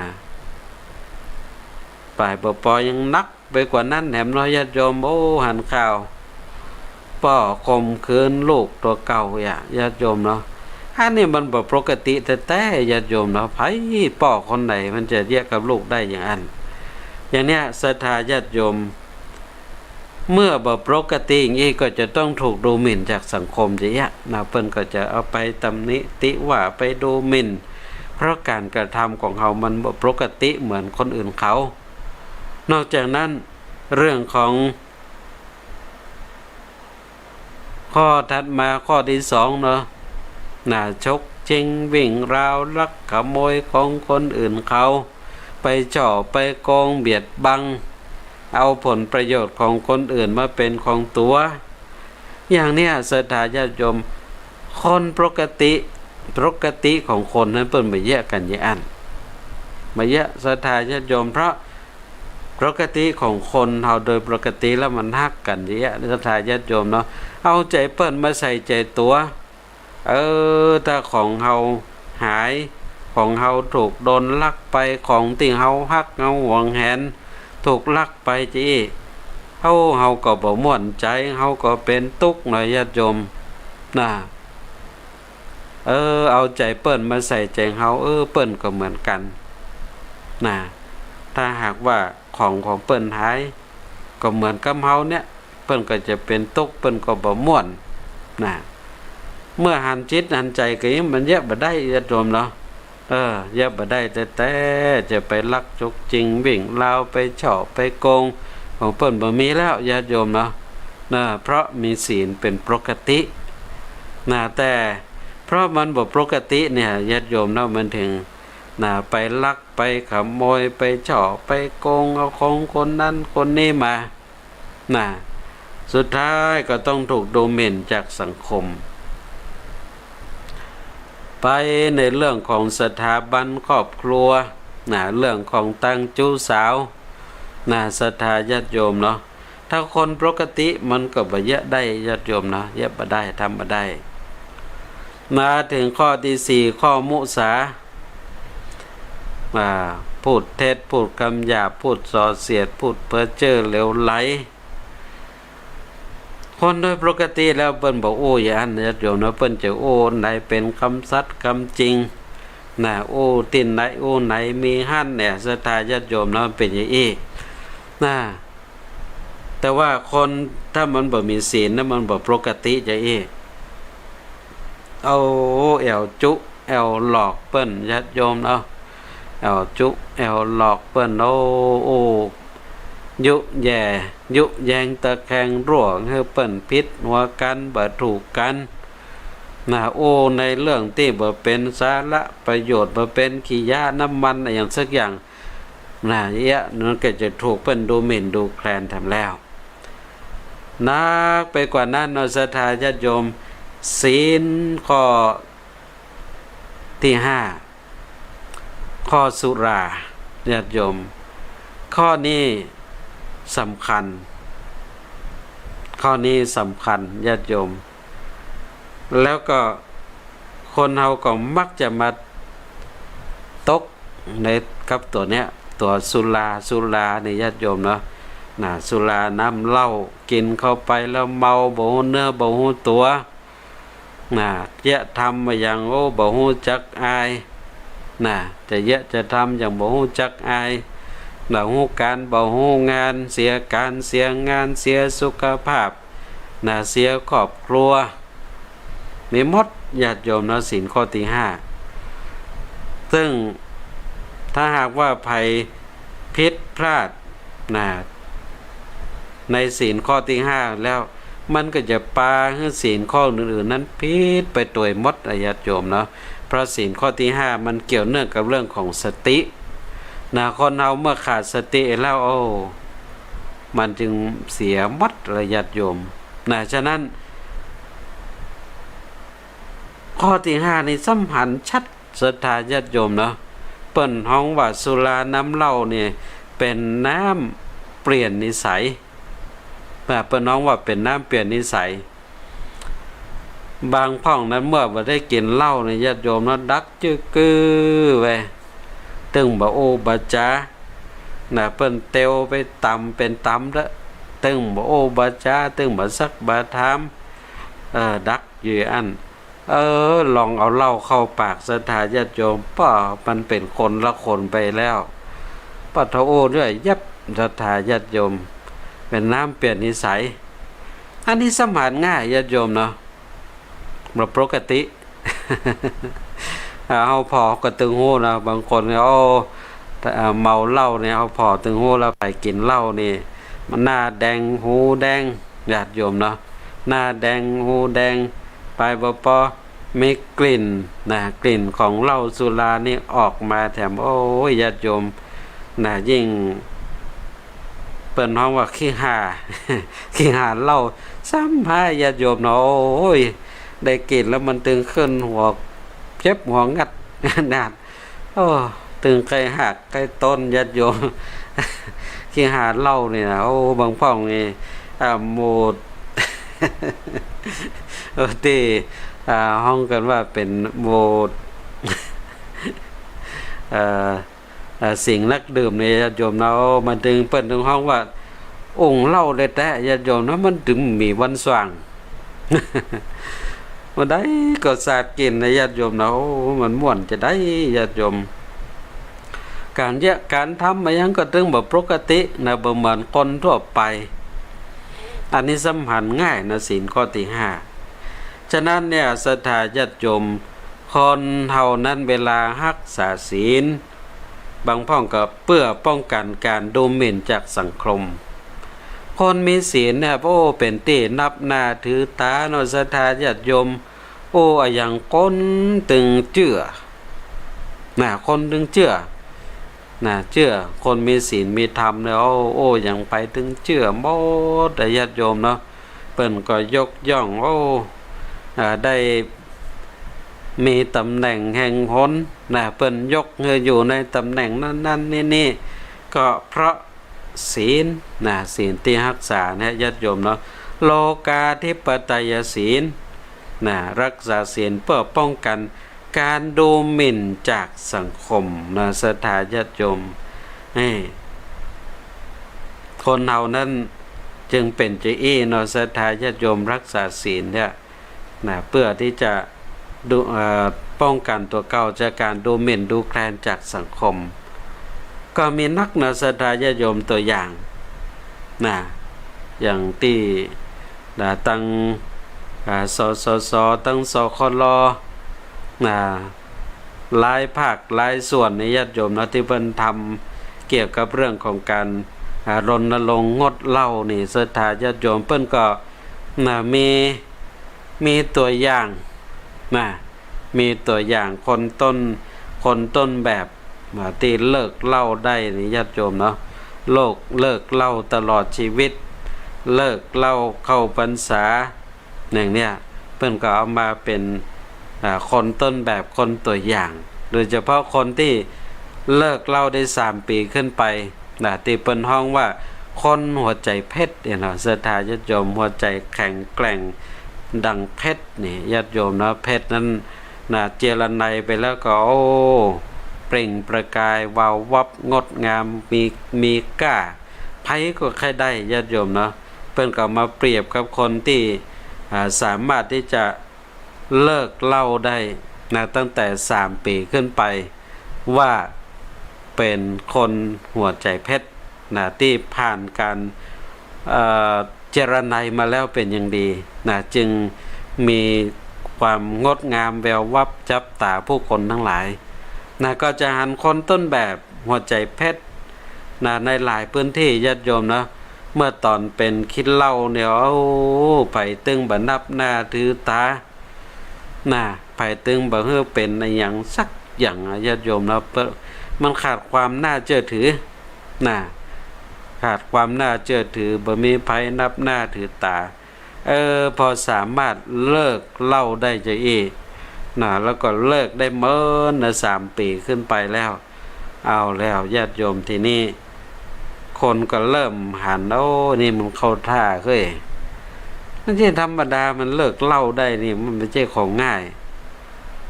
ฝ่ายปป ยังหนักไปกว่านั้นแหมเนาะ ญาติโยม โอ้ หันข่าว ป้อข่มขืนลูกตั๋วเก่า อย่า ญาติโยมเนาะ อันนี้มันบ่ปกติแต๊ๆ ญาติโยมเนาะ ใผป้อคนไหนมันจะเยียะกับลูกได้อย่างอั้น อย่างเนี้ย ศรัทธาญาติโยม เมื่อบ่ปกติอย่างอี้ก็จะต้องถูกดูหมิ่นจากสังคมจะเยียะนะ เปิ้นก็จะเอาไปตำหนิติว่า ไปดูหมิ่น เพราะก๋านกระทำของเฮามันบ่ปกติเหมือนคนอื่นเขา นอกจากนั้น เรื่องของ ข้อถัดมาข้อตี้สองเนาะ นะ ฉกชิงวิ่งราว ลักขโมยของคนอื่นเขา ไปฉ้อไปโกงเบียดบัง เอาผลประโยชน์ของคนอื่นมาเป๋นของตั๋ว อย่างเนี้ย ศรัทธาญาติโยม คนปกติ ปกติของคนนั้นเปิ้นบ่เยียะกั๋นอย่างอั้น บ่เยียะ ศรัทธาญาติโยม เพราะ ปกติของคนเฮาโดยปกติแล้วมันฮักกั๋นอย่างเนี้ย ศรัทธาญาติโยมเนาะ เอาใจ๋เปิ้นมาใส่ใจ๋ตั๋ว เออ ถ้าของเฮาหาย ของเฮาถูกโดนลักไป ของตี้เฮาฮักเฮาหวงแหนถูกลักไปจะอี้ เฮา เฮาก็บ่ม่วนใจ๋ เฮาก็เป๋นตุ๊กข์เนาะ ญาติโยม นะ เออ เอาใจ๋เปิ้นมาใส่ใจ๋เฮา เออ เปิ้นก็เหมือนกั๋น นะ ถ้าหากว่าของของเปิ้นหาย ก็เหมือนกับเฮาเนี่ย เปิ้นก็จะเป๋นตุ๊กข์ เปิ้นก็บ่ม่วน นะ เมื่อหันจิตหันใจ๋กั๋นอย่างนี้ มันเยียะบ่ได้ ญาติโยมเนาะ เออ เยียะบ่ได้แต๊ๆ จะไปลักฉกชิงวิ่งราว ไปฉ้อไปโกง ของเปิ้นบ่มีแล้ว ญาติโยมเนาะ นะ เพราะมีศีลเป๋นปกติ นะ แต่เพราะมันบ่ปกติเนี่ย ญาติโยมเนาะ มันถึง นะ ไปลัก ไปขโมย ไปฉ้อไปโกงเอาของคนนั้นคนนี้มา นะ สุดท้ายก็ต้องถูกดูหมิ่นจากสังคม ไปในเรื่องของสถาบันครอบครัว นะ เรื่องของตังชู้สาว นะ ศรัทธาญาติโยมเนาะ ถ้าคนปกติมันก็บ่เยียะได้ ญาติโยมเนาะ เยียะบ่ได้ ทำบ่ได้ มาถึงข้อตี้สี่ ข้อมุสา อ่า พูดเท็จ พูดกำหยาบ พูดส่อเสียด พูดเพ้อเจ้อเหลวไหล คนโดยปกติแล้วเปิ้นบ่อู้อย่างอั้น ญาติโยมเนาะ เปิ้นจะอู้ไหนเป๋นกำสัตย์กำจริง นะ อู้ตี้ไหนอู้ไหนมีหั้นเนี่ย ศรัทธาญาติโยมเนาะ เป๋นอย่างอี้ นะ แต่ว่าคนถ้ามันบ่มีศีลนะ มันบ่ปกติจะอี้ เอาแอ่วจุแอ่วหลอกเปิ้น ญาติโยมเนาะ แอ่วจุแอ่วหลอกเปิ้น โอ้ โอ้ ยุแย่ ยุแยงตะแคงรั้วหื้อเปิ้นผิดหัวกั๋น บ่ถูกกั๋น นะ อู้ในเรื่องตี้บ่เป๋นสาระประโยชน์ บ่เป๋นขี้ยาน้ำมันอะหยังสักอย่าง นะ เยียะ นั้นก็จะถูกเปิ้นดูหมิ่นดูแคลนแถมแล้ว หนักไปกว่านั้นเนาะ ศรัทธาญาติโยม ศีลข้อตี้ห้า ข้อสุรา ญาติโยม ข้อนี้สำคัญ ข้อนี้สำคัญ ญาติโยม แล้วก็คนเฮาก็มักจะมาตกในกับตั๋วเนี้ย ตั๋วสุรา สุรานี่ ญาติโยมเนาะ น่ะ สุราน้ำเหล้า กิ๋นเข้าไปแล้วเมา บ่ฮู้เนื้อบ่ฮู้ตั๋ว น่ะ เยียะทำมาอย่าง โอ้ บ่ฮู้จักอาย น่ะ จะเยียะจะทำอย่างบ่ฮู้จักอาย บ่ฮู้ก๋านบ่ฮู้งาน เสียก๋านเสียงาน เสียสุขภาพ น่ะ เสียครอบครัว มีหมด ญาติโยมเนาะ ศีลข้อตี้ห้า ซึ่งถ้าหากว่าใผผิดพลาด น่ะ ในศีลข้อตี้ห้าแล้ว มันก็จะปาหื้อศีลข้ออื่นๆ นั้นผิดไปตวยหมดอะ ญาติโยมเนาะ เพราะศีลข้อตี้ห้ามันเกี่ยวเนื่องกับเรื่องของสติ น่ะ คนเฮาเมื่อขาดสติแล้ว โอ้ มันจึงเสียหมดละ ญาติโยม น่ะ ฉะนั้น ข้อตี้ห้านี่สำคัญชัด ศรัทธาญาติโยมเนาะ เปิ้นฮ้องว่าสุราน้ำเหล้านี่เป๋นน้ำเปลี่ยนนิสัย น่ะ เปิ้นฮ้องว่าเป๋นน้ำเปลี่ยนนิสัย บางพ่องนั้นเมื่อบ่ได้กิ๋นเหล้านี่ ญาติโยมเนาะ ดักจื้อกื้อไว้ ตึงบ่อู้บ่จ๋า น่ะ เปิ้นเตียวไปต๋ำเป๋นต๋ำเต๊อะ ตึงบ่อู้บ่จ๋า ตึงบ่ซักบ่ถาม เออ ดักอยู่อั้น เออ ลองเอาเหล้าเข้าปาก ศรัทธาญาติโยม ป้อ มันเป๋นคนละคนไปแล้ว ปะโถ โอ้ ด้วย ยับ ศรัทธาญาติโยม เป๋นน้ำเปลี่ยนนิสัย อันนี้สำคัญง่าย ญาติโยมเนาะ บ่ปกติ อ่า เฮาผ่อก็ตึงฮู้นะ บางคนเนี่ย โอ้ อ่า เมาเหล้าเนี่ย เฮาผ่อตึงฮู้แล้ว ใผกิ๋นเหล้านี่ มันหน้าแดง หูแดง ญาติโยมเนาะ หน้าแดง หูแดง ไปบ่ปอ มีกลิ่นนะ กลิ่นของเหล้าสุรานี่ออกมาแถม โอ้ย ญาติโยมนะ ยิ่งเปิ้นฮ้องว่าขี้ห่า ขี้ห่าเหล้า ซ้ำฮ้าย ญาติโยมเนาะ โอ้ย ได้กลิ่นแล้วมันตึงขึ้นหัว เจ็บหัวงัด ขนาด โอ้ ตึงใค่หักใค่ต้น ญาติโยม ขี้ห่าเหล้านี่นะ โอ้ บางพ่องนี่ อ่า หมู่ เออ ตี้ อ่า ฮ้องกั๋นว่าเป๋นหมู่ เอ่อ เอ่อ สิ่งนักดื่มนี่ ญาติโยมเนาะ โอ้ มันตึง เปิ้นตึงฮ้องว่า องค์เหล้าแต๊ๆ ญาติโยมเนาะ มันตึงมีวันสว่าง บ่ได้ก็สาดกลิ่นนะ ญาติโยมเนาะ โอ้ มันม่วนจะใด ญาติโยม ก๋านเยียะก๋านทำอะหยังก็ตึงบ่ปกตินะ บ่เหมือนคนทั่วไป อันนี้สำคัญง่ายนะ ศีลข้อตี้ห้า ฉะนั้นเนี่ย ศรัทธาญาติโยม คนเฮานั้นเวลาฮักษาศีล บางพ่องก็เปื้อป้องกั๋นก๋านดูหมิ่นจากสังคม คนมีศีลเนี่ย โอ้ เป๋นตี้นับหน้าถือต๋าเนาะ ศรัทธาญาติโยม โอ้ อะหยังคนตึงเจื้อ นะ คนตึงเจื้อ นะ เจื้อ คนมีศีลมีธรรมเนี่ย โอ้ โอ้ อะหยังใผตึงเจื้อหมดอะ ญาติโยมเนาะ เปิ้นก็ยกย่อง โอ้ อ่า ได้มีต๋ำแหน่งแห่งหนนะ เปิ้นยกหื้ออยู่ในต๋ำแหน่งนั้นๆ นี่ๆ ก็เพราะศีลนะ ศีลตี้ฮักษาเนี่ย ญาติโยมเนาะ โลกาธิปไตยศีลนะ ฮักษาศีลเปื้อป้องกั๋นก๋านดูหมิ่นจากสังคมนะ ศรัทธาญาติโยม นี่ คนเฮานั้นจึงเป๋นจาอี้เนาะ ศรัทธาญาติโยม ฮักษาศีลเนี่ยนะ เปื้อตี้จะดู เอ่อ ป้องกั๋นตั๋วเก่าจากก๋านดูหมิ่นดูแคลนจากสังคม ก็มีนักเนาะ ศรัทธาญาติโยม ตั๋วอย่างนะ อย่างตี้นะ ตัง อ่า สสส ตัง สคล นะ หลายภาคหลายส่วนนี่ ญาติโยมเนาะ ตี้เปิ้นทำเกี่ยวกับเรื่องของก๋าน อ่า รณรงค์งดเหล้านี่ ศรัทธาญาติโยม เปิ้นก็ นะ มี มีตั๋วอย่าง นะ มีตั๋วอย่างคนต้น คนต้นแบบ อ่า ตี้เลิกเหล้าได้นี่ ญาติโยมเนาะ เลิก เลิกเหล้าตลอดชีวิต เลิกเหล้าเข้าพรรษา อย่างเนี้ย เปิ้นก็เอามาเป๋น อ่า คนต้นแบบ คนตั๋วอย่าง โดยเฉพาะคนตี้เลิกเหล้าได้สามปี๋ขึ้นไป นะ ตี้เปิ้นฮ้องว่าคนหัวใจ๋เพชรเนี่ยเนาะ ศรัทธาญาติโยม หัวใจ๋แข็งแกร่งดังเพชรนี่ ญาติโยมเนาะ เพชรนั้นนะ เจรไนไปแล้วก็ โอ้ เปล่งประกายวาววับงดงาม มี มีก้า ใผก็ใค่ได้ ญาติโยมเนาะ เปิ้นก็มาเปรียบกับคนตี้ อ่า สามารถตี้จะ เลิกเหล้าได้นะ ตั้งแต่สามปี๋ขึ้นไป ว่าเป๋นคนหัวใจ๋เพชรนะ ตี้ผ่านก๋าน เอ่อ เจรไนมาแล้วเป๋นอย่างดีนะ จึงมีความงดงามแวววับจับต๋าผู้คนตังหลายนะ ก็จะหันคนต้นแบบหัวใจ๋เพชรนะ ในหลายพื้นตี้ ญาติโยมเนาะ เมื่อต๋อนเป๋นขี้เหล้าเนี่ย โอ้ ใผตึงบ่นับหน้าถือต๋า นะ ใผตึงบ่หื้อเป๋นอะหยังสักอย่างอะ ญาติโยมเนาะ เปิ้น มันขาดความน่าเจื้อถือ นะ ขาดความน่าเจื้อถือ บ่มีใผนับหน้าถือต๋า เออ พอสามารถเลิกเหล้าได้จาอี้ นะ แล้วก็เลิกได้เมินนะ สามปี๋ขึ้นไปแล้ว เอาแล้ว ญาติโยม ทีนี้ คนก็เริ่มหัน โอ้ นี่มันเข้าท่าเฮ้ย มันบ่ใจ้ธรรมดา มันเลิกเหล้าได้นี่ มันบ่ใจ้ของง่าย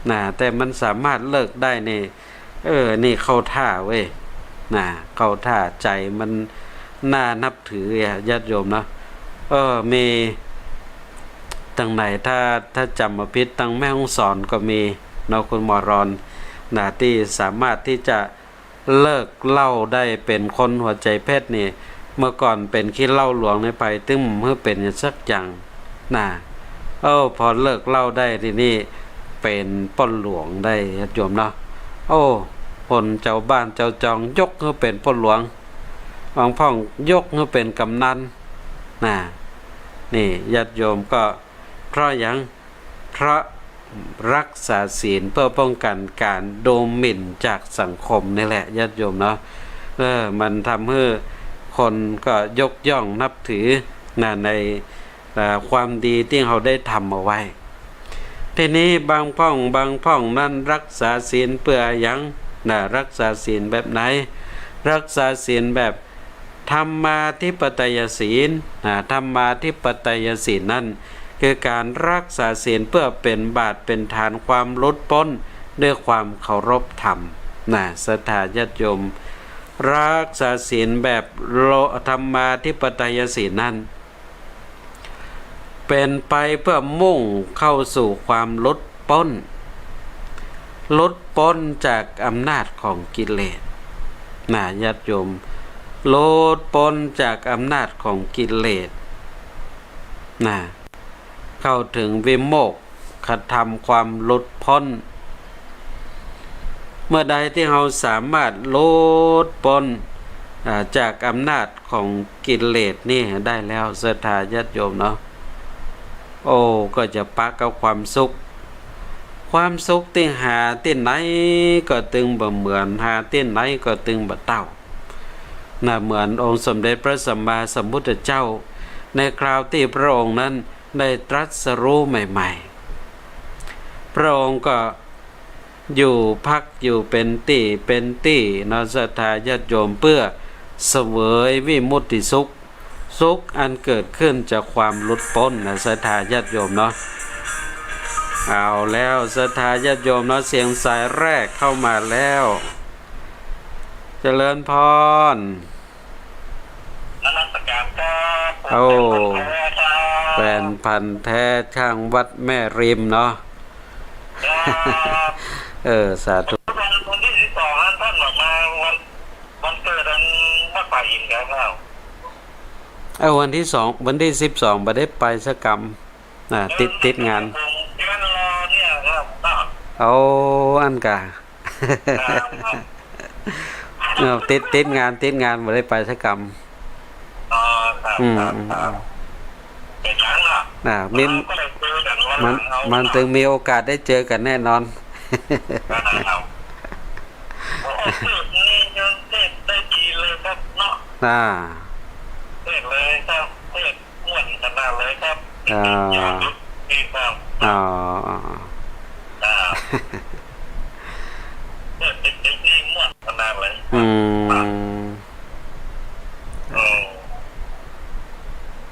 นะ แต่มันสามารถเลิกได้นี่ เออ นี่เข้าท่าเว้ย นะ เข้าท่า ใจ๋มันน่านับถืออะ ญาติโยมเนาะ เออ มีตังไหน ถ้า ถ้าจ๋ำบ่ผิด ตังแม่ฮ่องสอนก็มีเนาะ คุณหมอรอน นะ ตี้สามารถตี้จะ เลิกเหล้าได้ เป๋นคนหัวใจ๋เพชรนี่ เมื่อก่อนเป๋นขี้เหล้าหลวงในไป ตึงหื้อเป๋นอย่างสักอย่างนะ โอ้ พอเลิกเหล้าได้ทีนี้ เป๋นป้อหลวงได้ ญาติโยมเนาะ โอ้ คนจาวบ้านจาวจองยกหื้อเป๋นป้อหลวง บางพ่องยกหื้อเป๋นก๋ำนันนะ นี่ญาติโยมก็ เพราะหยัง เพราะรักษาศีลเพื่อป้องกันการดูหมิ่นจากสังคมนี่แหละ ญาติโยมเนาะ เออ มันทำหื้อคนก็ยกย่องนับถือนะ ใน เอ่อ ความดีตี้เฮาได้ทำเอาไว้ ทีนี้บางพ่อง บางพ่องนั้นรักษาศีลเปื้อหยังนะ รักษาศีลแบบไหน รักษาศีลแบบ ธรรมาธิปไตยศีล อ่า ธรรมาธิปไตยศีลนั้น คือการรักษาศีลเพื่อเป๋นบาตรเป๋นฐานความหลุดป๊นด้วยความเคารพธรรม นะ ศรัทธาญาติโยม รักษาศีลแบบโล ธรรมาธิปไตยศีลนั้น เป๋นไปเพื่อมุ่งเข้าสู่ความหลุดป๊น หลุดป๊นจากอำนาจของกิเลส นะ ญาติโยม หลุดป๊นจากอำนาจของกิเลส นะ เข้าถึงวิโมกขธรรม ความหลุดป๊น เมื่อใดตี้เฮาสามารถหลุดป๊น อ่า จากอำนาจของกิเลสนี่ได้แล้ว ศรัทธาญาติโยมเนาะ โอ้ ก็จะปะกับความสุข ความสุขตี้หาตี้ไหนก็ตึงบ่เหมือน หาตี้ไหนก็ตึงบ่เต้า นะ เหมือนองค์สมเด็จพระสัมมาสัมพุทธเจ้า ในคราวตี้พระองค์นั้นได้ตรัสรู้ใหม่ๆ พระองค์ก็อยู่พักอยู่เป๋นตี้เป๋นตี้เนาะ ศรัทธาญาติโยม เพื่อเสวยวิมุตติสุข สุขอันเกิดขึ้นจากความหลุดป๊นนะ ศรัทธาญาติโยมเนาะ เอาแล้ว ศรัทธาญาติโยมเนาะ เสียงสายแรกเข้ามาแล้ว เจริญพร นมัสการครับ โอ้ แฟนพันธุ์แท้ครับ แฟนพันธุ์แท้ข้างวัดแม่ริมเนาะ ครับ เออ สาธุ วัน วันตี้สิบสองนั้นต้านออกมา วัน วันเกิดอันวัดป่าหินครับ เออ วันตี้สอง วันตี้สิบสองบ่ได้ไปสักกำ อ่า ติด ติดงาน ผมเดือนรอเนี่ยครับ เอาอั้นก่า ครับ เออ ติด ติดงาน ติดงาน บ่ได้ไปสักกำ อ๋อ ครับ อืม ครับ อืม ครับ อืม เป๋นหยังเนาะ อ่า มี ก็ได้เจอกันวันหลัง มัน เอา มันตึงมีโอกาสได้เจอกันแน่นอน ครับ โอ้ เทศน์นี่ยังเทศน์ได้ดีเลยครับเนาะ อ่า เทศน์เลยครับ เทศน์ อ่า อ๋อ อ่า เปิดเด็กๆ นี่ม่วนขนาดเลย อืม เออ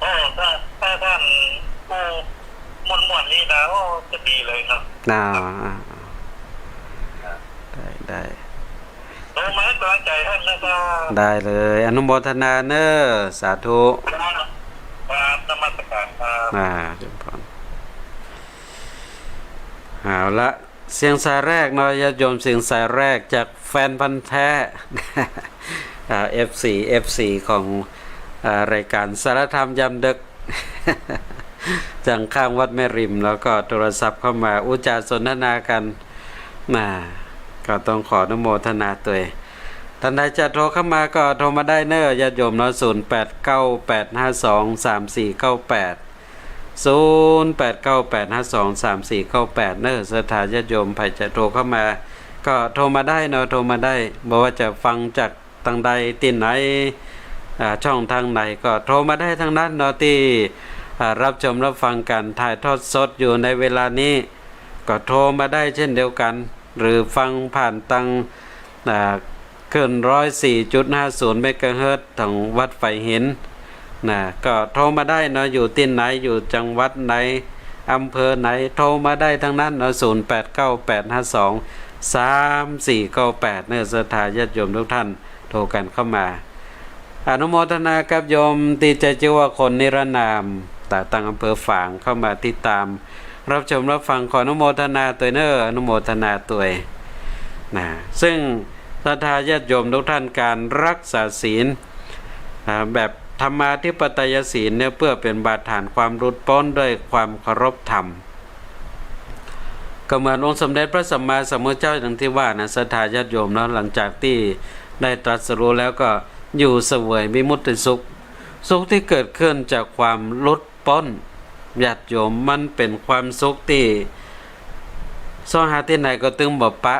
โอ้ ถ้า ถ้าท่านผู้ม่วนๆ นี่นะ โอ้ จะดีเลยครับ อ่า อ่า ได้ ได้ โทรมาให้กำลังใจท่านนะครับ ได้เลย อนุโมทนาเน้อ สาธุ ครับ ครับ นมัสการครับ อ่า เจริญพร เอาละ เสียงสายแรกเนาะ ญาติโยม เสียงสายแรกจากแฟนพันธุ์แท้ อ่า เอฟซี เอฟซี ของ อ่า รายการสารธรรมยามดึก จากข้างวัดแม่ริม แล้วก็โทรศัพท์เข้ามา อู้จ๋าสนทนากั๋น น่ะ ก็ต้องขออนุโมทนาตวย ท่านใดจะโทรเข้ามาก็โทรมาได้เน้อ ญาติโยมเนาะ ศูนย์แปดเก้าแปดห้าสองสามสี่เก้าแปด ศูนย์แปดเก้าแปดห้าสองสามสี่เก้าแปด เน้อ ศรัทธาญาติโยม ใผจะโทรเข้ามา ก็โทรมาได้เนาะ โทรมาได้ บ่ว่าจะฟังจากตางใดตี้ไหน อ่า ช่องตางไหน ก็โทรมาได้ตังนั้นเนาะ ตี้ อ่า รับชมรับฟังก๋านถ่ายทอดสดอยู่ในเวลานี้ ก็โทรมาได้เช่นเดียวกั๋น หรือฟังผ่านตาง อ่า คลื่น ร้อยสี่จุดห้าศูนย์ เมกะเฮิรตซ์ ของวัดฝายหิน น่ะ ก็โทรมาได้เนาะ อยู่ตี้ไหน อยู่จังหวัดไหน อำเภอไหน โทรมาได้ตังนั้นเนาะ ศูนย์แปดเก้าแปดห้าสองสามสี่เก้าแปด เน้อ ศรัทธาญาติโยมทุกท่าน โทรกั๋นเข้ามา อนุโมทนากับโยมตี้ใจ๊จื้อว่าคนนิรนาม จากตางอำเภอฝางเข้ามาติดต๋าม รับชมรับฟัง ขออนุโมทนาตวยเน้อ อนุโมทนาตวย น่ะ ซึ่งศรัทธาญาติโยมทุกท่าน ก๋านรักษาศีล อ่า แบบธรรมาธิปไตยศีลเนี่ย เปื้อเป๋นบาดฐานความหลุดป๊นด้วยความเคารพธรรม ก็เหมือนองค์สมเด็จพระสัมมาสัมพุทธเจ้าอย่างตี้ว่านะ ศรัทธาญาติโยมเนาะ หลังจากตี้ได้ตรัสรู้แล้วก็อยู่เสวยวิมุตติสุข สุขตี้เกิดขึ้นจากความหลุดป๊น ญาติโยม มันเป๋นความสุขตี้เซาะหาตี้ไหนก็ตึงบ่ปะ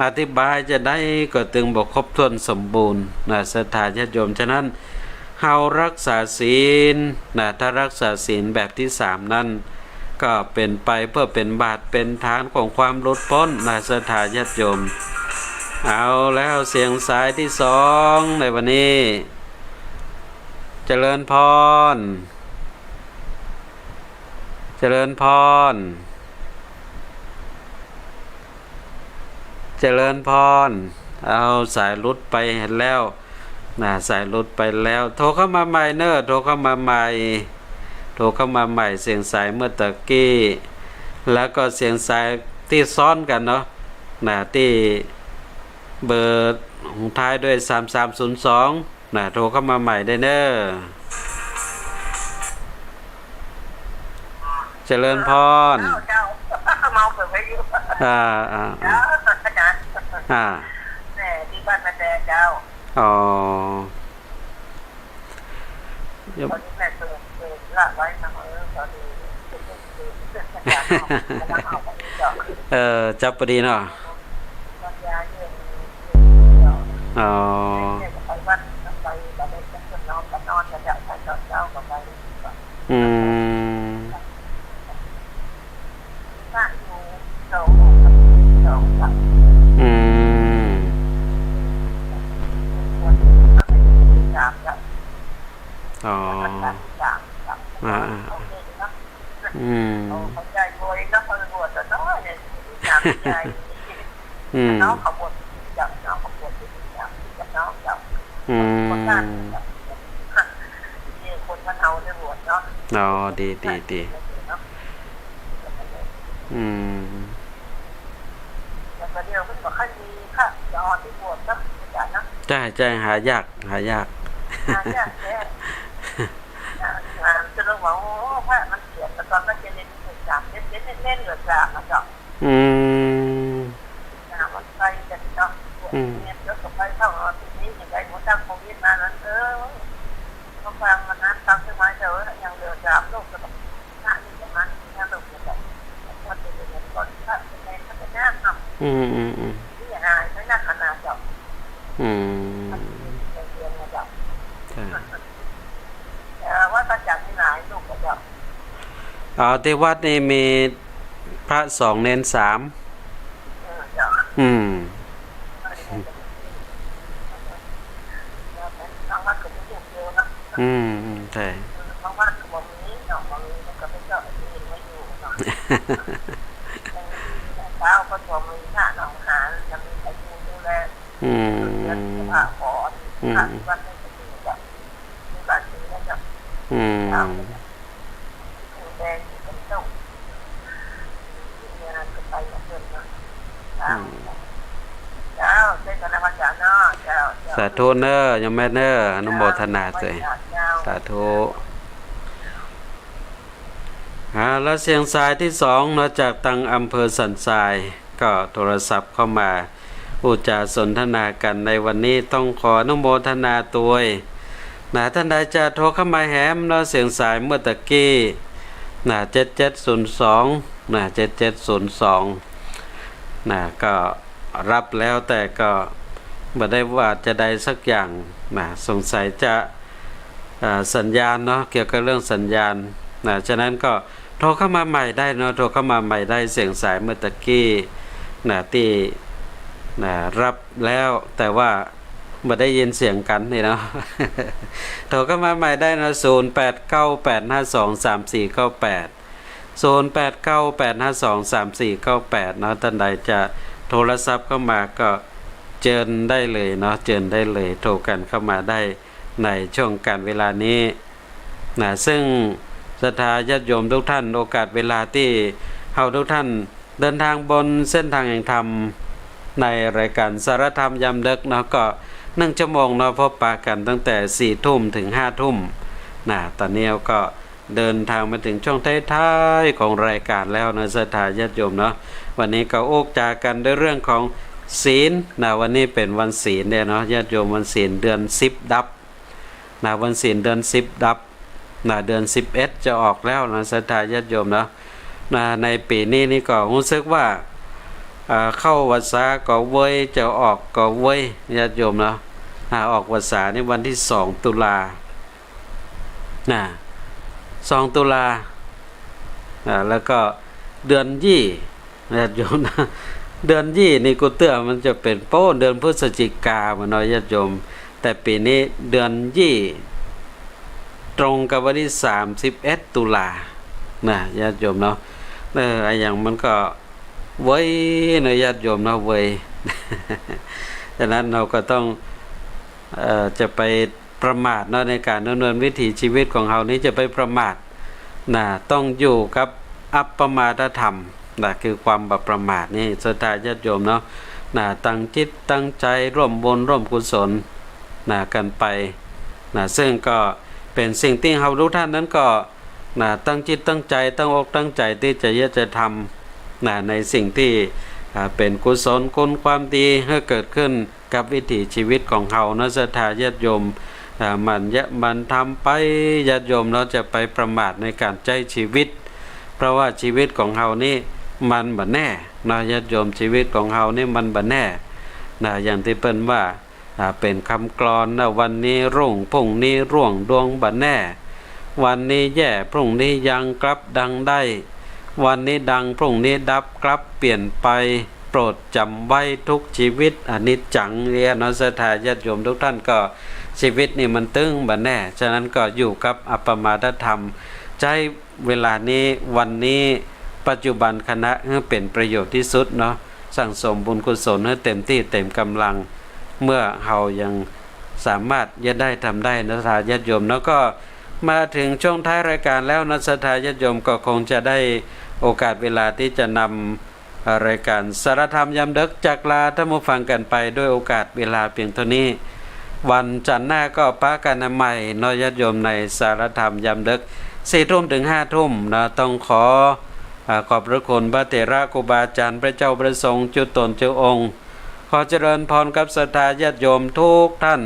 อธิบายจาใดก็ตึงบ่ครบถ้วนสมบูรณ์นะ ศรัทธาญาติโยม ฉะนั้น เฮารักษาศีลนะ ถ้ารักษาศีลแบบตี้สามนั้น ก็เป๋นไปเปื้อเป๋นบาด เป๋นฐานของความหลุดป๊นนะ ศรัทธาญาติโยม เอาแล้ว เสียงสายตี้สองในวันนี้ เจริญพร เจริญพร เจริญพร เอา สายหลุดไปแล้วนะ สายหลุดไปแล้ว โทรเข้ามาใหม่เน้อ โทรเข้ามาใหม่ โทรเข้ามาใหม่ เสียงสายเมื่อตะกี้ แล้วก็เสียงสายตี้ซ้อนกั๋นเนาะ นะ ตี้เบอร์ท้ายด้วยสามสามศูนย์สอง นะ โทรเข้ามาใหม่ได้เน้อ เจริญพร เจ้า เจ้า เมาเปิดวิทยุ อ่า อ่า อ่า เจ้า อาจ๋ารย์ อ่า แม่ตี้บ้านนาแตเจ้า อ๋อ ตอนนี้แม่เปิด เปิดละไว้นะ เออ ตอนนี้ เออ จับพอดีเนาะ อ๋อ อืม อืม อ๋อ อ่า อ่า อืม อืม อืม อ๋อ ดี ดี ดี อืม ใจ้ ใจ้ หายาก หายาก หายากแท้ อ่า จะลองว่า โอ้ พระมันเขียน แต่ก่อนมันจะเน้นเลขสาม เน้น เน้น เน้น เน้นเลขสามนะเจ้า อืม อ่า มันไปกันเนาะ อืม เนี่ย เดี๋ยวก็ไปเข้าเอาที่นี่ อย่างไรหัวตั้งโควิดมานั้น เออ เขาฟังวันนั้น ฟังใช่ไหมเจ้า ยังเหลือสามลูก ก็ต้อง พระนี่จะมาที่นี่ลูก ก็ต้อง ก็จะเรียนก่อน พระเป็นไง เขาจะนั่งเนาะ อืม อืม อืม นี่หายไปนักขนาดเจ้า อืม เรียนนะเจ้า จ้ะ เอ่อ วัดพระจันทร์ที่ไหนลูกก็เจ้า อ๋อ ตี้วัดนี่มีพระสองเณรสาม เออ เจ้า อืม บางวัดก็มีรูปเดียวเนาะ อืม อืม ใช่ บางวัดก็บ่มีเนาะ บ่มีมันก็ไปเจาะที่อื่นมาอยู่เนาะ เช้าก็บ่มีพระหนองหาน จะมีใครดูแล อืม เดือนพระขอ อืม พระที่วัดไม่สะดวกอะ มีบาดเจ็บแล้วจะ อืม เอา แดงอยู่เป็นต้น มีงานก็ไปกับเพิ่นเนาะ อืม เจ้า เจ้า เจ้า เจ้า สาธุเน้อ โยมแม่เน้อ อนุโมทนาด้วย เจ้า สาธุ อ่า แล้วเสียงสายตี้สองเนาะ จากตังอำเภอสันทราย ก็โทรศัพท์เข้ามา อู้จ๋าสนทนากั๋นในวันนี้ ต้องขออนุโมทนาตวย นะ ต้านใดจะโทรเข้ามาแหมเนาะ เสียงสายเมื่อตะกี้ นะ เจ็ดเจ็ดศูนย์สอง นะ เจ็ดเจ็ดศูนย์สอง นะ ก็รับแล้ว แต่ก็บ่ได้ว่าจะได้สักอย่าง นะ สงสัยจะ อ่า สัญญาณเนาะ เกี่ยวกับเรื่องสัญญาณ นะ ฉะนั้นก็โทรเข้ามาใหม่ได้เนาะ โทรเข้ามาใหม่ได้ เสียงสายเมื่อตะกี้ นะ ตี้ นะ รับแล้ว แต่ว่าบ่ได้ยินเสียงกั๋นนี่เนาะ โทรเข้ามาใหม่ได้เนาะ ศูนย์แปดเก้าแปดห้าสองสามสี่เก้าแปด ศูนย์แปดเก้าแปดห้าสองสามสี่เก้าแปด เนาะ ต้านใดจะโทรศัพท์เข้ามาก็เจิญได้เลยเนาะ เจิญได้เลย โทรกั๋นเข้ามาได้ ในช่วงก๋าลเวลานี้ นะ ซึ่งศรัทธาญาติโยมทุกท่าน โอกาสเวลาตี้เฮาทุกท่านเดินทางบนเส้นทางแห่งธรรม ในรายการสาระธรรมยามดึกเนาะ ก็หนึ่งชั่วโมงเนาะ พบปะกั๋นตั้งแต่สี่ทุ่มถึงห้าทุ่ม นะ ต๋อนนี้ก็เดินทางมาเถิงช่วงท้ายๆ ของรายการแล้วนะ ศรัทธาญาติโยมเนาะ วันนี้ก็อู้จ๋ากั๋นด้วยเรื่องของศีล นะ วันนี้เป๋นวันศีลเนี่ยเนาะ ญาติโยม วันศีล เดือนสิบดับ นะ วันศีลเดือนสิบดับ นะ เดือนสิบเอ็ดจะออกแล้วนะ ศรัทธาญาติโยมเนาะ นะ ในปี๋นี้นี่ก็ฮู้สึกว่า อ่า เข้าวัสสาก็เวย จะออกก็เวย ญาติโยมเนาะ อ่า ออกวัสสานี่วันตี้สองตุลา นะ สองตุลา อ่า แล้วก็เดือนยี่ ญาติโยมนะ เดือนยี่นี่กูเตื้อมันจะเป๋นโป๊ะเดือนพฤศจิกาบ่เนาะ ญาติโยม แต่ปี๋นี้เดือนยี่ตรงกับวันตี้สามสิบเอ็ดตุลา นะ ญาติโยมเนาะ เออ อะหยังมันก็เวยเนาะ ญาติโยมเนาะ เวย ฉะนั้นเฮาก็ต้อง เอ่อ จะไปประมาทเนาะ ในก๋านดำเนินวิถีชีวิตของเฮานี้ จะไปประมาท นะ ต้องอยู่กับอัปปมาทธรรม นะ คือความบ่ประมาทนี่ ศรัทธาญาติโยมเนาะ นะ ตั้งจิตตั้งใจ๋ร่วมบุญร่วมกุศล นะ กั๋นไป นะ ซึ่งก็เป๋นสิ่งตี้เฮาทุกท่านนั้นก็ นะ ตั้งจิตตั้งใจ๋ ตั้งอกตั้งใจ๋ตี้จะเยียะจะทำ นะ ในสิ่งตี้ อ่า เป๋นกุศลคุณความดีหื้อเกิดขึ้น กับวิถีชีวิตของเฮาเนาะ ศรัทธาญาติโยม อ่า หมั่นเยียะหมั่นทำไป ญาติโยมเนาะ จะไปประมาทในก๋านใจ๊ชีวิต เพราะว่าชีวิตของเฮานี้มันบ่แน่เนาะ ญาติโยม ชีวิตของเฮานี้มันบ่แน่ นะ อย่างตี้เปิ้นว่า อ่า เป๋นกำกลอนนะ วันนี้รุ่งพรุ่งนี้ร่วงดวงบ่แน่ วันนี้แย่พรุ่งนี้ยังกลับดังได้ วันนี้ดังพรุ่งนี้ดับกลับเปลี่ยนไป โปรดจำไว้ทุกชีวิตอนิจจัง เนี่ยเนาะ ศรัทธาญาติโยมทุกท่าน ก็ชีวิตนี่มันตึงบ่แน่ ฉะนั้นก็อยู่กับอัปปมาทธรรม ใจ๊เวลานี้ วันนี้ ปัจจุบันขณะหื้อเป๋นประโยชน์ตี้สุดเนาะ สั่งสมบุญกุศลหื้อเต๋มตี้เต๋มก๋ำลัง เมื่อเฮายังสามารถเยียะได้ทำได้นะ ศรัทธาญาติโยมเนาะ ก็มาเถิงช่วงท้ายรายก๋านแล้วนะ ศรัทธาญาติโยม ก็คงจะได้โอกาสเวลาตี้จะนำ รายก๋านสาระธรรมยามดึก จากลาต้านผู้ฟังกั๋นไปด้วยโอกาสเวลาเปียงเต้านี้ วันจันทร์หน้าก็ปะกั๋นใหม่เนาะ ญาติโยม ในสาระธรรมยามดึก สี่ทุ่มเถิงห้าทุ่มเนาะ ต้องขอ อ่า ขอบพระคุณพระเถระครูบาอาจ๋ารย์ พระเจ้าพระสงฆ์จุ๊ต๋นจุ๊องค์ ขอเจริญพรกับศรัทธาญาติโยมทุกท่าน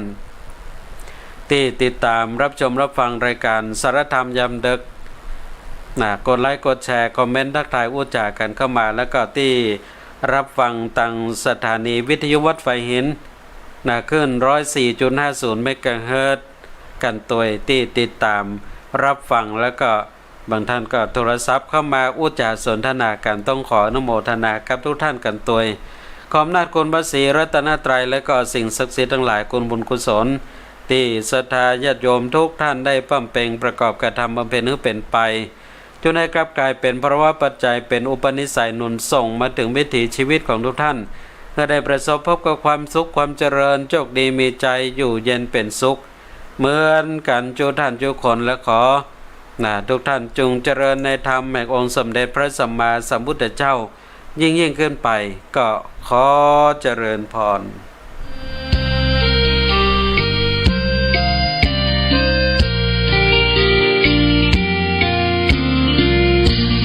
ตี้ติดต๋ามรับชมรับฟังรายก๋านสาระธรรมยามดึก นะ กดไลก์ กดแชร์ คอมเมนต์ ทักทายอู้จ๋ากั๋นเข้ามา แล้วก็ตี้รับฟังตางสถานีวิทยุวัดฝายหิน นะ คลื่นร้อยสี่จุดห้าศูนย์เมกะเฮิรตซ์กั๋นตวย ตี้ติดต๋ามรับฟัง แล้วก็ บางท่านก็โทรศัพท์เข้ามาอู้จ๋าสนทนากั๋น ต้องขออนุโมทนากับทุกท่านกั๋นตวย ขออำนาจคุณพระศรีรัตนตรัย และก็สิ่งศักดิ์สิทธิ์ตังหลาย คุณบุญกุศล ตี้ศรัทธาญาติโยมทุกท่านได้บำเพ็งประกอบกระทำบำเพ็ญหื้อเป๋นไป จุ่งได้กลับกลายเป๋นพลวปัจจัย เป๋นอุปนิสัยหนุนส่งมาเถิงวิถีชีวิตของทุกท่าน หื้อได้ประสบพบกับความสุขความเจริญ โชคดีมีชัย อยู่เย็นเป๋นสุข เหมือนกั๋นจุท่านจุคน และขอ นะ ทุกท่านจุ่งเจริญในธรรมแห่งองค์สมเด็จพระสัมมาสัมพุทธเจ้า ยิ่งๆ ขึ้นไป ก็ขอเจริญพร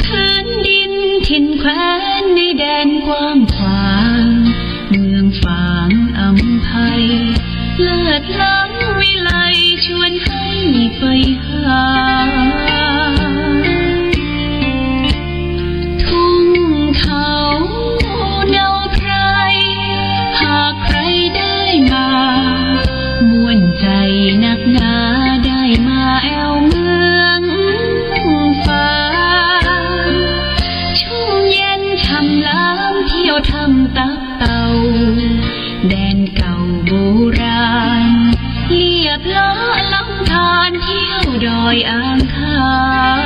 แผ่นดินถิ่นแคว้นในแดนกว้างขวาง เมืองฝางอำไพ เลิศล้ำวิไลชวนให้ไปหา ทุ่งเขาเนาไพร หากใครได้มา ม่วนใจ๋นักหนา ได้มาแอ่วเมืองฝาง ชุ่มเย็นช่ำล้ำเที่ยวถ้ำตับเต่า แดนเก่าโบราณ เลียบเลาะลำธาร เที่ยวดอยอ่างขาง